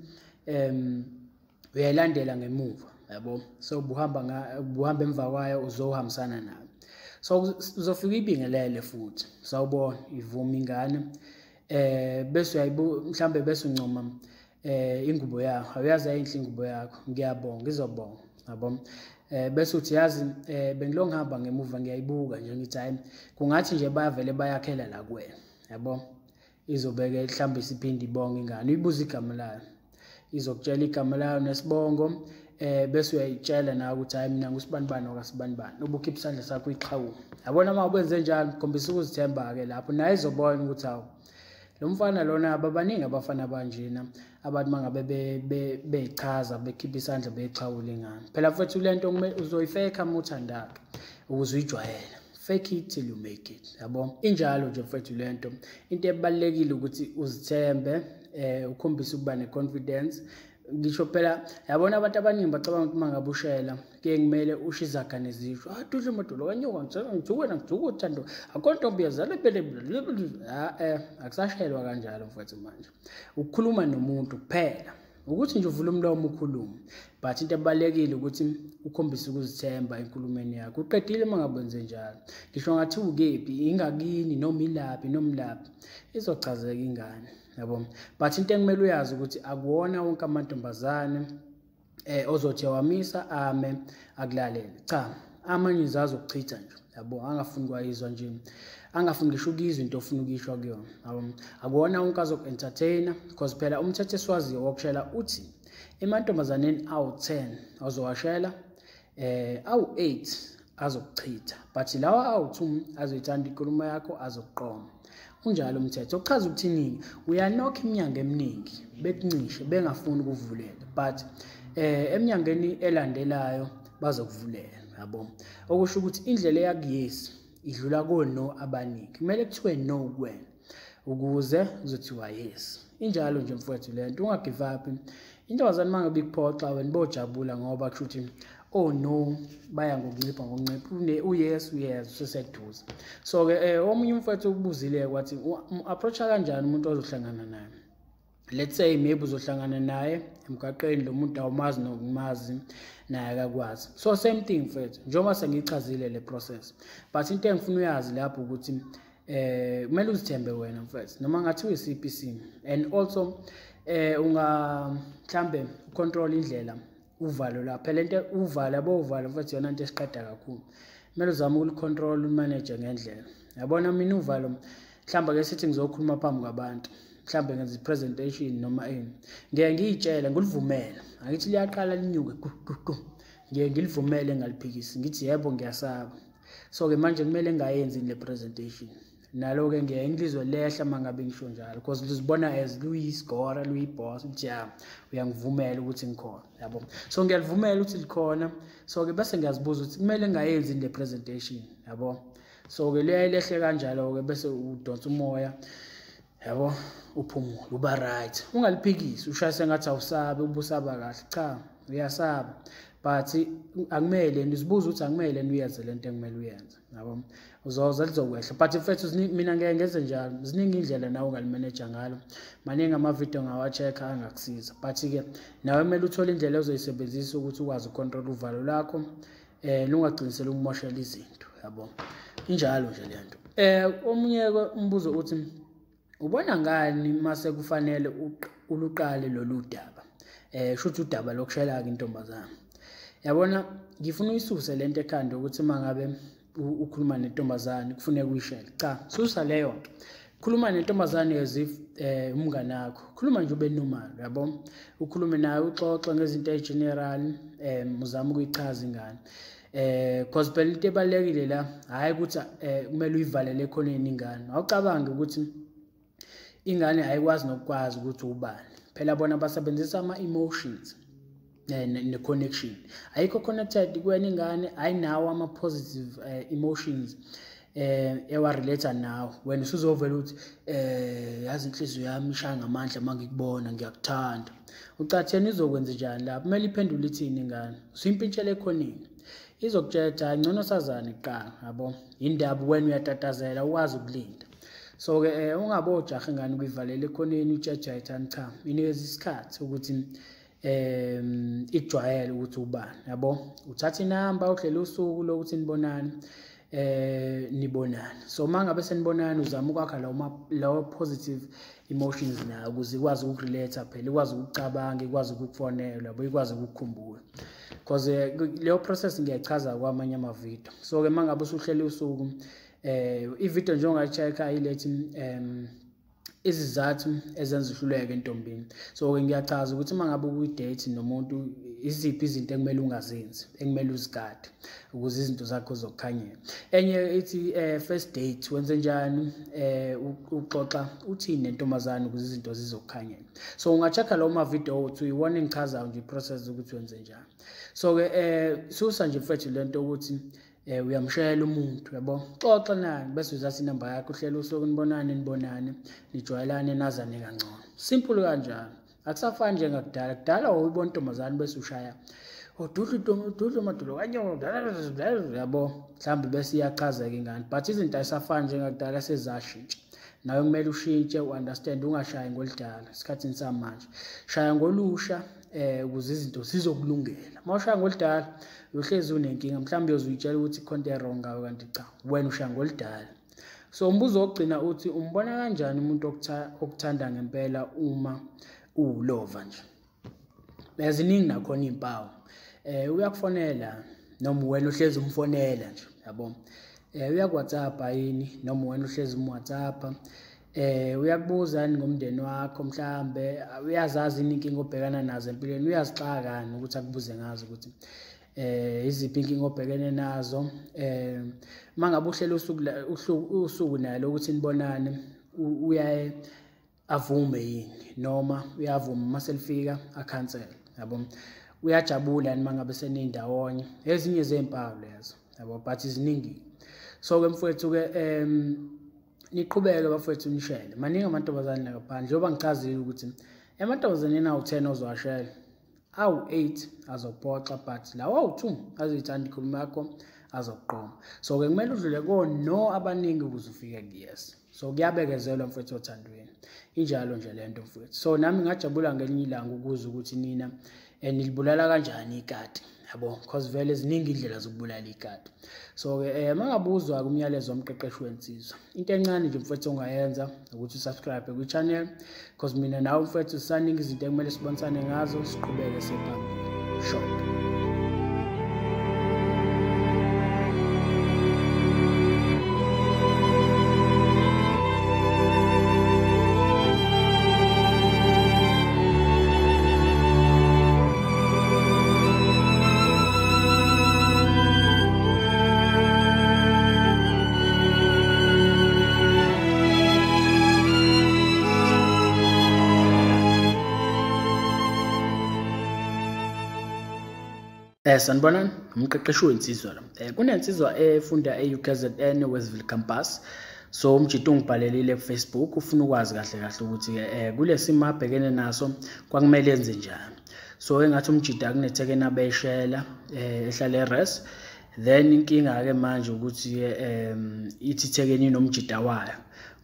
uyayilandela ngemuva, yabo. So buhamba emva kwayo, uzohambisana nayo. So uzofika ibingelele futhi, sawubona, ivuma ingane, bese mhlambe bese uncoma ingubo yakho, awuyazi ayinhle ingubo yakho, ngiyabonga, izobonga, yabo. Bese uthi yazi bengilo ngihamba ngemuva ngiyayibuka nje ngithi hayi kungathi nje bayavele bayakhela la kuwena, yabo. Izobeke mhlawumbe isiphinde ibonge ingane, uyibuza igama layo, izokutshela igama layo nesibongo, bese uyayitshela nawe ukuthi hayi mina ngusibanibani wakasibanibani, ubukhipha isandla sakho uyixhawule. Yabona uma ukwenze njalo khombisa ukuzithemba-ke lapho, naye izobona ukuthi hawu lo mfana lona, ababaningi abafana abanjena abantu mangabe bechaza bekhipha isandla bexhawule ingane. Phela mfethu lento uzoyifeka uma uthanda-ke ukuze uyijwayele. Fake it till you make it, yabo. Injalo nje mfethu lento. Into ebalulekile ukuthi uzithembe, ukhombise ukuba ne-confidence. Ngisho phela yabona abantu abaningi bacabanga ukuthi mangabe ushela kuye kumele usho izaga nezisho, ah dudle madolo kanyoka ngithukwena ngithuka uthando akho ntombi yazala phele, akusashelwa kanjalo mfethu. Manje ukukhuluma nomuntu kuphela ukuthi nje uvule umlomo ukhulume, but into ebalulekile ukuthi ukhombise ukuzithemba enkulumeni yakho. Uqedile uma ngabe wenze njalo, ngisho ngathi ukephi, ingakini noma ilaphi noma ilaphi, izochazeka ingane, yabo. But into ekumele uyazi ukuthi akuwona wonke amantombazane ozothi wamisa ame akulalele. Cha, amanye azokuchitha nje, yabo, angafuni kwayizwa nje, angafuni ngisho ukuyizwa into ofuna ukuyisho kuyona, yabo. Akuwona wonke azoku-entertaina, because phela umthetho esiwaziyo wokushela uthi emantombazaneni awu-10 ozowashela, awu-8 azokuchitha, but lawa awu-2 azoyithanda inkulumo yakho, azokuqoma. Unjalo umthetho. Okuchaza ukuthini? Uyanokha iminyango eminingi bekuncishe bengafuni ukuvulela, but eminyangeni elandelayo bazokuvulela, yabo. Okusho ukuthi indlela eyakuyesi idlula ko-no abaningi, kumele kuthiwe no kuwena ukuze kuzothiwa yes. Injalo nje mfowethu lento, ungagive up. Intombazane uma ngabe ikuphoxa wena bojabula, ngoba kusho ukuthi oh no baya ngokuncipha ngokuncipha, uyes uyeza useseduze. So ke omunye umfowethu ukubuzile kwathi approacha kanjani umuntu ozohlangana naye. Let's say maybe uzohlangana naye emgwaqeni, lo muntu awumazi nokumazi, naye akakwazi. So same thing mfethu, njengoba sengiyichazile le process, but into engifuna uyazi lapho ukuthi kumele uzithembe wena mfethu, noma ngathi uyisiphi isimo, and also unga mhlambe ucontrol indlela uvalo la. Phela into uvalo, yabo, uvalo mfethu yona into esiqeda kakhulu. Kumele uzame ukulicontrol, umanage ngendlela. Yabona mina uvalo, mhlawumbe ake sithi ngizokhuluma phambi kwabantu, mhlawumbe ngenza i-presentation noma ini, ngiye ngiyitshele ngilivumele, angithi liyaqala linyuke gu gu gu, ngiye ngilivumele ngaliphikisi, ngithi yebo ngiyasaba. So-ke manje kumele ngingayenzi le presentation, nalo-ke ngiye ngilizwe lehla uma ngabe ngisho njalo, because luzibona as luyisigora luyiboss, ukuthi ya uyangivumela ukuthi ngikhona, yabo. So ngiyalivumela ukuthi likhona, so-ke bese ngiyazibuza ukuthi kumele ngingayenzi le presentation, yabo. So-ke liyaye lehle kanjalo-ke, bese udonsa umoya, yabo, uphumule, uba right, ungaliphikisi ushaye sengathi awusabi, ubusaba kahle. Cha, uyasaba, but akumele nizibuze ukuthi akumele uyenze lento ekumele uyenze, yabo. Uzoza lizokwehla, but mfethu mina ngeke ngenze njalo. Ziningi indlela nawe ongalimanage ngalo, maningi amavidiyo ongawa-check-a angakusiza, but-ke nawe kumele uthole indlela ozoyisebenzisa ukuthi ukwazi ukucontrol uvalo lakho, lungagciniseli ukumoshela izinto, yabo. Injalo nje le nto. Omunye umbuzo uthi ubona ngani mase kufanele uluqale lolu daba, shuthi udaba lokushela-ke intombazane. Yabona ngifuna uyisuse lento ekhanda ukuthi uma ngabe ukhuluma nentombazane kufuneka uyishele. Cha, susa leyo nto. Khuluma nentombazane as if umngane wakho, khuluma nje ube normal, yabo. Ukhulume naye, uxoxe ngezinto ezigeneral, uzame ukuyichaza ingane, cause phela into ebalulekile la hhayi ukuthi kumele uyivalele ekhoneni ingane. Awucabangi ukuthi ingane ayikwazi nokukwazi ukuthi ubani. Phela bona basebenzisa ama-emotions ne-connection. Ayikho connected kuwena ingane, ayinawo ama-positive emotions ewa-relate nawe. Wena usuzovela ukuthi yazi inhliziyo yami ishaya ngamandla uma ngikubona, ngiyakuthanda. Ucatheni izokwenza njani lapho? Kumele iphendule ithini ingane? Usuyimpintshela ekhoneni. Izokutshela ukuthi hayi ngcono sazane kuqala, yabo. Indaba wena uyatatazela, ukwazi ukulinda. So-ke ungabojaha ingane ukuyivalela ekhoneni utshetshe ayithani, cha, inikeza isikhathi ukuthi ikujwayele ukuthi ubani, yabo. Uthatha inamba, uhlele usuku lokuthi nibonane, nibonane. So uma ngabe senibonana uzama ukwakha lawo positive emotions nayo ukuze ikwazi ukurelate phela, ikwazi ukucabanga, ikwazi ukukufonela, yabo, ikwazi ukukukhumbula. Because leyo process ngiyayichaza kwamanye amavidiyo. So-ke uma ngabe usuhlele usuku, ividiyo nje ongayi-check-a ilethi Izizathu ezenza uhluleke entombini. So-ke ngiyachaza ukuthi uma ngabe ukwi-date nomuntu, iziphi izinto ekumele ungazenzi, ekumele uzigade ukuze izinto zakho zokukhanyela. Enye ithi first date wenze njani, uxoxa uthini nentombazane ukuze izinto zizokukhanyela. So unga-check-a lawo ma-video uthi iwona engichazayo nje i-process ukuthi wenze njani. So-ke susa nje mfethu lento ukuthi uyamshayela umuntu, yabo, xoxa naye bese uzatha inamba yakho, uhlele usuku nibonane nibonane, nijwayelane, nazane kangcono. Simple kanjalo. Akusafani njengakudala. Kudala wawuyibona intombazane bese ushaya ududlu madulo kanyo, yabo, mhlawumbe bese iyachazeka ingane, but izinto ayisafani njengakudala, sezashintsha. Nawe kumele ushintshe, u-understand, ungashayi ngoludala esikhathini samanje, shaya ngolusha ukuze izinto zizokulungela. Uma ushaya ngoludala uyohlezi unenkinga, mhlawumbe uyozuyitshela ukuthi ikhona into e-wrong ngawe, kanti cha, wena ushaya ngoludala. So umbuzo wokugcina uthi umbona kanjani umuntu okuthanda ngempela uma uwulova nje? Ziningi nakhona iy'mpawu. Uyakufonela noma wena uhlezi umfonela nje, yabo. Uyaku-WhatsApp yini noma wena uhlezi um-WhatsApp? Uyakubuza yini ngomndeni wakho, mhlambe uyazazi yini inkinga obhekana nazo empilweni, uyazixaka yini ukuthi akubuze ngazo ukuthi iziphi inkinga obhekene nazo. Uma ngabe uhlele usuku naye ukuthi nibonane, uyaye avume yini noma uyavuma uma selifika akhansele, yabo. Uyajabula yini uma ngabe senindawonye? Ezinye zempawu lezo, yabo, but ziningi. So-ke mfowethu-ke niqhubeke bafowethu nishele. Maningi amantombazane la ngaphandle, njengoba ngichazile ukuthi emantombazaneni awu-10 ozowashela, awu-8 azophoxa, but lawa awu-2 azoyithanda ikhuluma yakho, azokuqoma. So-ke kumele udlule ko-no abaningi ukuze ufike ku-yes. So kuyabekezelwa mfowethu othandweni, injalo nje lento mfowethu. So nami ngajabula ngelinye ilanga ukuzwa ukuthi nina nilibulala kanjani ikati, yabo, because vele ziningi indlela zokubulala ikati. So-ke mangabuzwa umyalezo womqeqeshi wensizwa, into encane nje mfowethu ongayenza ukuthi usubscribe kwi-channel, because mina nawe mfowethu sisaningi izinto ekumele sibonisane ngazo, siqhubeke siphambili. Short. Sanibonani, umqeqeshi wensizwa lo. Kunensizwa efunda e-UKZN Westville Campus. So umjito ungibhalelile ku-Facebook, ufuna ukwazi kahle kahle ukuthi kule simo abhekene naso kwakumele enze njani. So engathi umjito akunethekeni abeshela ehlala eRes. Then inkinga ke manje ukuthi ithi ithekeni nomjida wayo.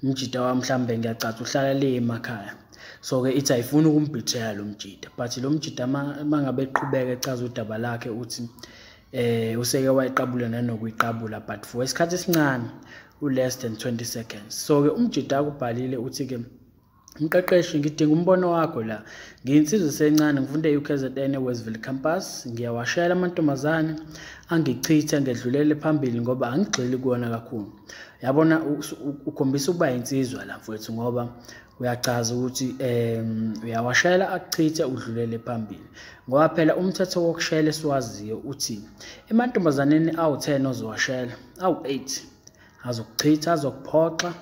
Umjida wa mhlambe ngiyacaca uhlala le emakhaya. So ke ithi ayifuni ukumbhithela lo mjida, but lo mjida mangabe eqhubeka echaza udaba lakhe uthi useke wayiqabula nanokuyiqabula, but for isikhathi esincane u less than 20 seconds. So ke umjida akubhalile uthi ke mqeqeshi, ngidinga umbono wakho la. Ngiyinsizwa sencane, ngifunda e-UKZN Westville Campus, ngiyawashela amantombazane angichithe ngedlulele phambili ngoba angigxili kuwona kakhulu. Yabona, ukhombisa ukuba insizwa la mfowethu, ngoba uyachaza ukuthi uyawashela akuchithe udlulele phambili, ngoba phela umthetho wokushela esiwaziyo uthi emantombazaneni awu-10 ozowashela, awu-8 azokuchitha, azokuphoxa,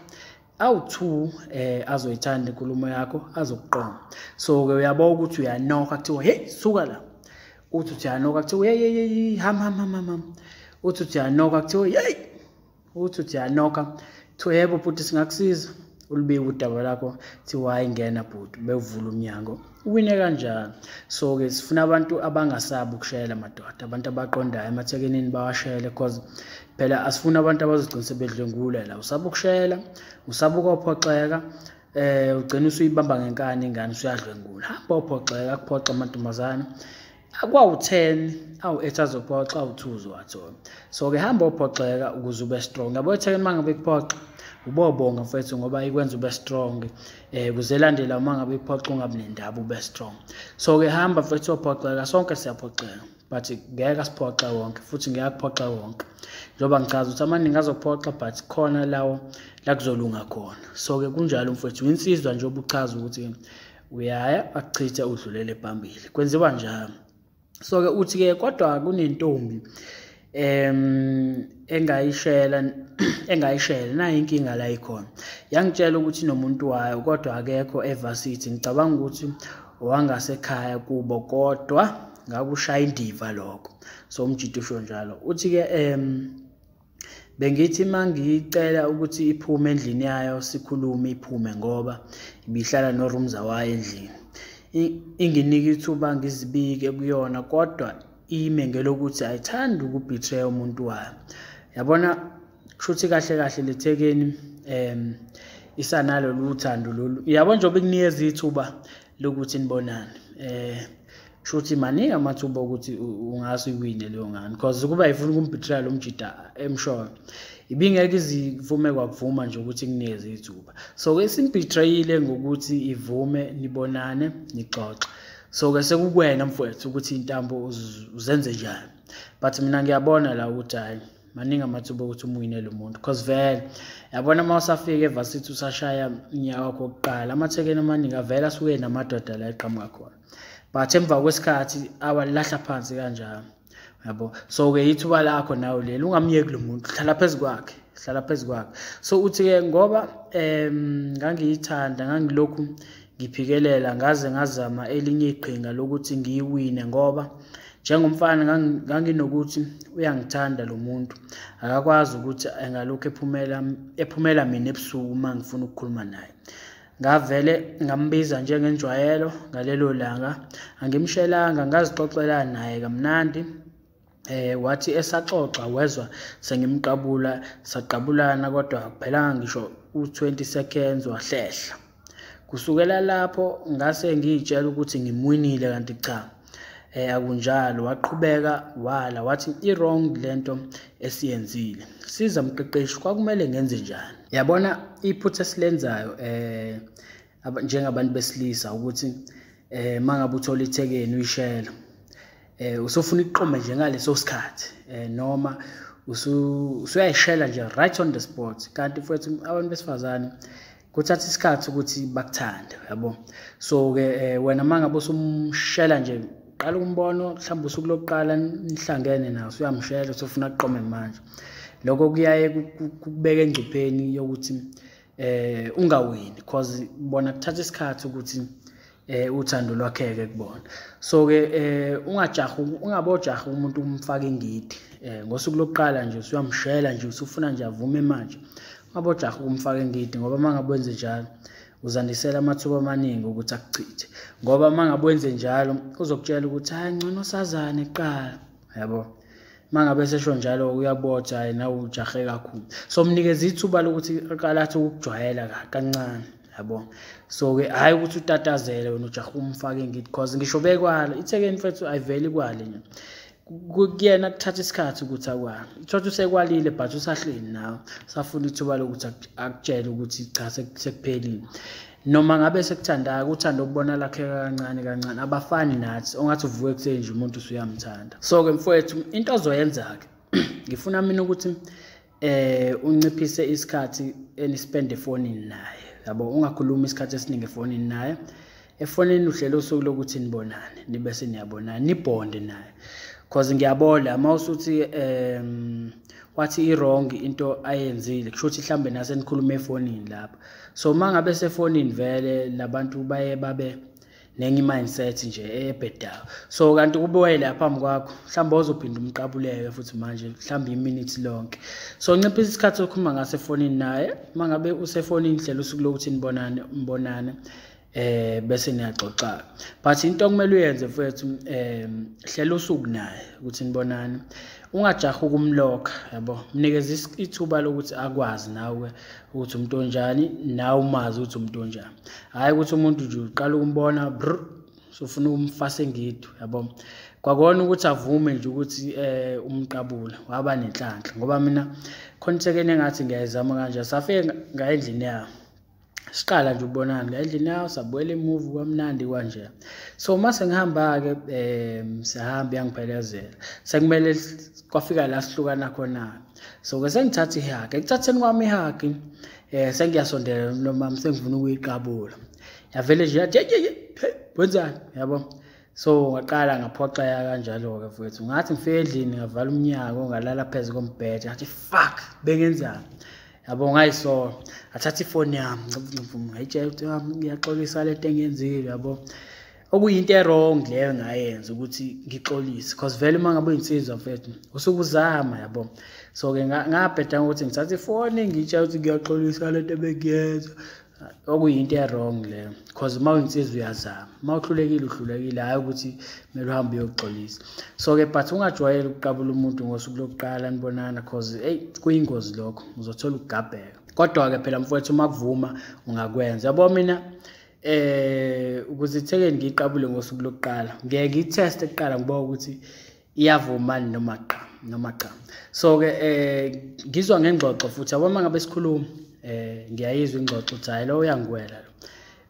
awu-2 azoyithanda inkulumo yakho, azokuqoma. So-ke uyabona ukuthi uyanokha kuthiwa hey suka la, uthi uyanokha kuthiwa hey hey ham ham ham ham, uthi uyanokha kuthiwa hey, uthi uyanokha kuthiwa yebo bhuti singakusiza, ulibike udaba lakho, kuthiwa hayi ngena bhuti, bewuvula umnyango, uwine kanjalo. So-ke sifuna abantu abangasabi ukushayela madoda, abantu abaqondayo emathekenini bawashayele, cause phela asifuni abantu abazogcina sebedlwengula la. Usaba ukushayela, usaba ukuphoxeka, ugcina usuyibamba ngenkani ingane usuyadlwengula. Hamba uphoxeka, akuphoxa amantombazane akwawu-10, awu-8 azophoxa, awu-2 uzowathola. So-ke hamba uphoxeka ukuze ube strong. Yabo ethekeni uma ngabe kuphoxa ubobonga mfethu, ngoba ikwenza ube strong. Ukuze elandela uma ngabe iphoxa ungabi nendaba, ube strong. So-ke hamba mfethu uphoxeka, sonke siyaphoxeka, But ngeke asiphoxe wonke, futhi ngeke akuphoxe wonke. Njengoba ngichaza ukuthi amaningi azophoxa, but khona lawo la kuzolunga khona. So-ke kunjalo mfowethu, insizwa njengoba uchaza ukuthi uyaya akuchithe udlulele phambili. Kwenziwa njalo. So-ke uthi-ke kodwa kunentombi engayishela nayi inkinga la ikhona. Yangitshela ukuthi nomuntu wayo kodwa akekho evarsity. Ngicabanga ukuthi owangasekhaya kubo kodwa ngakushaya indiva lokho. So umjita usho njalo. Uthi-ke bengithi mangiyicela ukuthi iphume endlini yayo sikhulume iphume ngoba ibihlala norumza wayo endlini. Inginike ithuba ngizibike kuyona kodwa ime ngelokuthi ayithandi ukubetray umuntu wayo. Yabona kushuthi kahle kahle lethekeni isanalo luthando lolu. Yabo njengoba ikunikeza ithuba lokuthi nibonane. Kushuthi maningi amathuba ukuthi ungase uyiwine leyo ngane, because ukuba ifuna ukumbetray lo mjida emshoyo ibingeke izivume kwakuvuma nje ukuthi kunikeze ithuba. So ke simbetrayile ngokuthi ivume nibonane nixoxe. So ke sekukuwena mfowethu ukuthi intambo uzenze njani. But mina ngiyabona la ukuthi hayi maningi amathuba ukuthi umwine lo muntu, because vele yabona uma usafika evarsity usashaya unyaka wakho wokuqala, amathekeni amaningi avele asuke namadoda la eqhamuka khona. But emva kwesikhathi awalahla phansi kanjalo. Yabo. So ke ithuba lakho nawe leli, ungamyeki lo muntu, hlala phezu kwakhe, hlala phezu kwakhe. So uthi ke ngoba ngangiyithanda, ngangilokhu ngiphikelela ngaze ngazama elinye iqhinga lokuthi ngiyiwine, ngoba njengomfana nganginokuthi uyangithanda lo muntu, akakwazi ukuthi engalokhu ephumela mina ebusuku uma ngifuna ukukhuluma naye. Ngavele ngambiza njengenjwayelo ngalelo langa, angimshelanga, ngazixoxela naye kamnandi. Wathi esaxoxa wezwa sengimqabula, saqabulana kodwa akuphelanga ngisho u20 seconds wahlehla. Kusukela lapho ngase ngiyitshela ukuthi ngimwinile, kanti cha akunjalo. Waqhubeka wala, wathi i-wrong lento esiyenzile. Siza mqeqeshi, kwakumele ngenze njani? Yabona iphutha esilenzayo njengabantu besilisa ukuthi mangabe uthola ithekeni uyishela usufuna iqome nje ngaleso sikhathi, noma usuyayishela nje right on the spot. Kanti futhi abantu besifazane kuthatha isikhathi ukuthi bakuthande, yabo. So ke wena mangabe usumshela nje, qala umbono mhlawumbe usuku lokuqala nihlangene naso uyamshela usufuna aqome manje, lokho kuyaye kubeka engcupheni yokuthi ungawini, because bona kuthatha isikhathi ukuthi uthando lwakheke kubona. So ke ungajahi, ungabojahi umuntu umfake ingidi ngosuku lokuqala nje usuyamshela nje usufuna nje avume manje. Ungabojahi umfake ingidi, ngoba mangabe wenze njalo uzandisela amathuba amaningi ukuthi akuchithe, ngoba mangabe wenze njalo uzokutshela ukuthi hayi ngcono sazane kuqala, yabo. Mangabe sesho njalo uyabotha, hayi nawe ujahe kakhulu. So mnikeze ithuba lokuthi aqala athi ukujwayela kancane, yabo. So ke hayi ukuthi utatazele wena ujahe umfake ngidi, because ngisho bekwala ithekeni mfethu ayiveli kwale nje kuyena, kuthatha isikhathi ukuthi akwale. Ithatha usekwalile but usahleli nawe, usafuna ithuba lokuthi akutshele ukuthi cha sekuphelile. Noma ngabe sekuthandayo, uthanda ukubona lakheka kancane kancane, abafani nathi ongathi uvuke ekuseni nje umuntu usuyamthanda. So ke mfowethu into ozoyenza ke, ngifuna mina ukuthi unciphise isikhathi enispend efonini naye, yabo. Ungakhulumi isikhathi esiningi efonini naye. Efonini uhlelo usuku lokuthi nibonane, nibe seniyabonana, nibonde naye. Because ngiyabona mawusuthi wathi i-wrong into ayenzile, kusho ukuthi mhlambe nase nikhuluma efonini lapha. So mangabe sefonini vele labantu baye babe nenye mindset nje ebhedayo. So kanti kube lapha phambi kwakho mhlawumbe uzophinda umqabuleke futhi manje mhlawumbe iminute lonke. So nciphisa isikhathi okhuluma ngase efonini naye. Mangabe usefonini hlela usuku lokuthi nibonane, mbonane bese niyaxoxa. But into okumele uyenze mfowethu, hlela usuku naye ukuthi nibonane. Ungajahi ukumlokha, yabo. Mnikeze ithuba lokuthi akwazi nawe ukuthi umuntu onjani, nawe umazi ukuthi umuntu onjani. Hayi ukuthi umuntu nje uqala ukumbona brr usufuna ukumfasa engidi, yabo. Kwakona ukuthi avume nje ukuthi umqabula waba nenhlanhla, ngoba mina khona ithekeni engathi ngiyayizama kanje, safike ngayendlini yayo. Siqala nje ukubonana la endlini yayo, sabuyela emuva kwamnandi kanje. So mase ngihamba-ke siyahamba iyangiphelezela. Sekumele kwafika la sihlukana khona. So-ke sengithatha ihagi, ekuthatheni kwami ihagi sengiyasondela nomama sengifuna ukuyiqabula. Yavele nje yathi hey wenzani yabo. So ngaqala ngaphoxeka kanjalo-ke mfowethu. Ngathi ngifike endlini ngavala umnyango ngalala phezu kombhede ngathi fuck bengenzani. Yabo ngayisola. Ngathatha ifoni yami ngayitshela ukuthi ngiyaxolisa lento engiyenzile yabo. Okuyinto e-wrong leyo engayenza ukuthi ngixolise because vele uma ngabe uyinsizwa mfethu usuke uzama yabo. So-ke ngabheda ngokuthi ngithathe ifoni ngiyitshela ukuthi ngiyaxolisa lento ebengiyenza. Okuyinto e-wrong leyo because uma uyinsizwa uyazama, uma uhlulekile uhlulekile, hhayi ukuthi kumele uhambe uyoxolisa. So-ke but ungajwayeli ukuqabula umuntu ngosuku lokuqala nibonana cause eyi kuyingozi lokho, uzothola ukugabheka. Kodwa-ke phela mfowethu uma kuvuma ungakwenza. Yabo mina ukuze ithekeni ngiyiqabule ngosuku lokuqala ngiyeke ngiyitheste kuqala ngibone ukuthi iyavuma noma cha noma cha. So-ke ngizwa ngengxoxo futhi yabo uma ngabe sikhuluma ngiyayizwa ingxoxo ukuthi hhayi lo uyangiwela lo.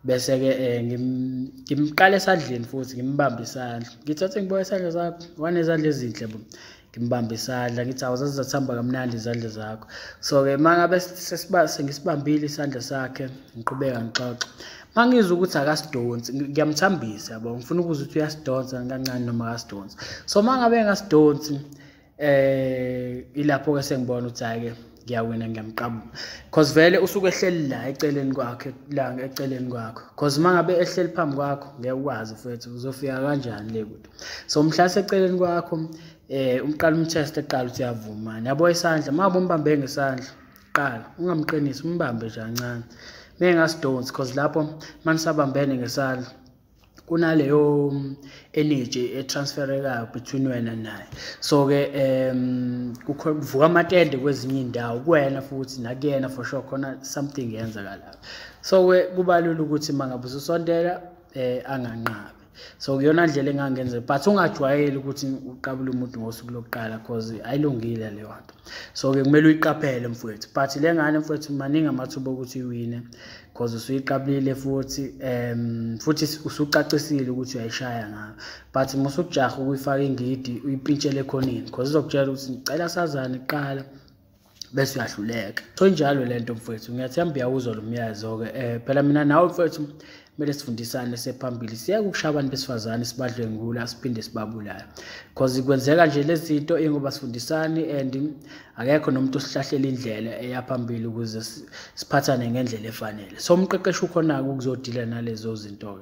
Bese-ke ngimqala esandleni futhi ngimbambe isandla. Ngithathe ngibuke isandla sakho, wanezandla ezinhle bo. Ngimbambe isandla ngithi awu zazizathamba kamnandi izandla zakho. So-ke uma ngabe sengisibambile isandla sakhe ngiqhubeka ngixoxe. Uma ngizwa ukuthi akasidonsi ngiyamthambisa yabo, ngifuna ukuzwa ukuthi uyasidonsa kancane noma akasidonsi. So uma ngabe engasidonsi ilapho-ke sengibona ukuthi hhayi-ke ngiyawina ngiyamqabula. Cause vele usuke ehleli la eceleni kwakhe, la eceleni kwakho. Cause uma ngabe ehleli phambi kwakho ngeke ukwazi mfethu uzofika kanjani le kude. So mhla seceleni kwakho umqala umtheste kuqala ukuthi uyavuma. Yabo isandla, uma ngabe umbambe ngesandla qala ungamqinisi umbambe nje kancane. Mengasidonsi cause lapho manisabambene ngesandla kunaleyo energy etransferekayo between wena naye. So-ke kuvuka amatende kwezinye iy'ndawo kuwena futhi nakuyena for sure khona something yenzakalayo. So-ke kuba lula ukuthi uma ngabe ususondela anganqabi. So kuyona ndlela engangenza, but ungajwayeli ukuthi uqabule umuntu ngosuku lokuqala cause ayilungile leyo nto. So-ke kumele uyiqaphele mfowethu, but le ngane mfowethu maningi amathuba okuthi uyiwine cause usuyiqabulile futhi futhi usucacisile ukuthi uyayishaya ngayo. But musukujaha ukuyifaka ingidi uyipintshele ekhoneni cause izokutshela ukuthi ngicela sazane kuqala bese uyahluleka. So injalo lento mfowethu, ngiyathemba uyawuzwa lo myalezo-ke. Phela mina nawe mfowethu kumele sifundisane sephambili, siyeke ukushaya abantu besifazane sibadlwengula siphinde sibabulale cause kwenzeka nje lezi zinto ingoba sifundisane and akekho nomuntu osihlahlela indlela eya phambili ukuze siphathane ngendlela efanele. So umqeqeshi ukhona-ke ukuzodila nalezo zinto-ke.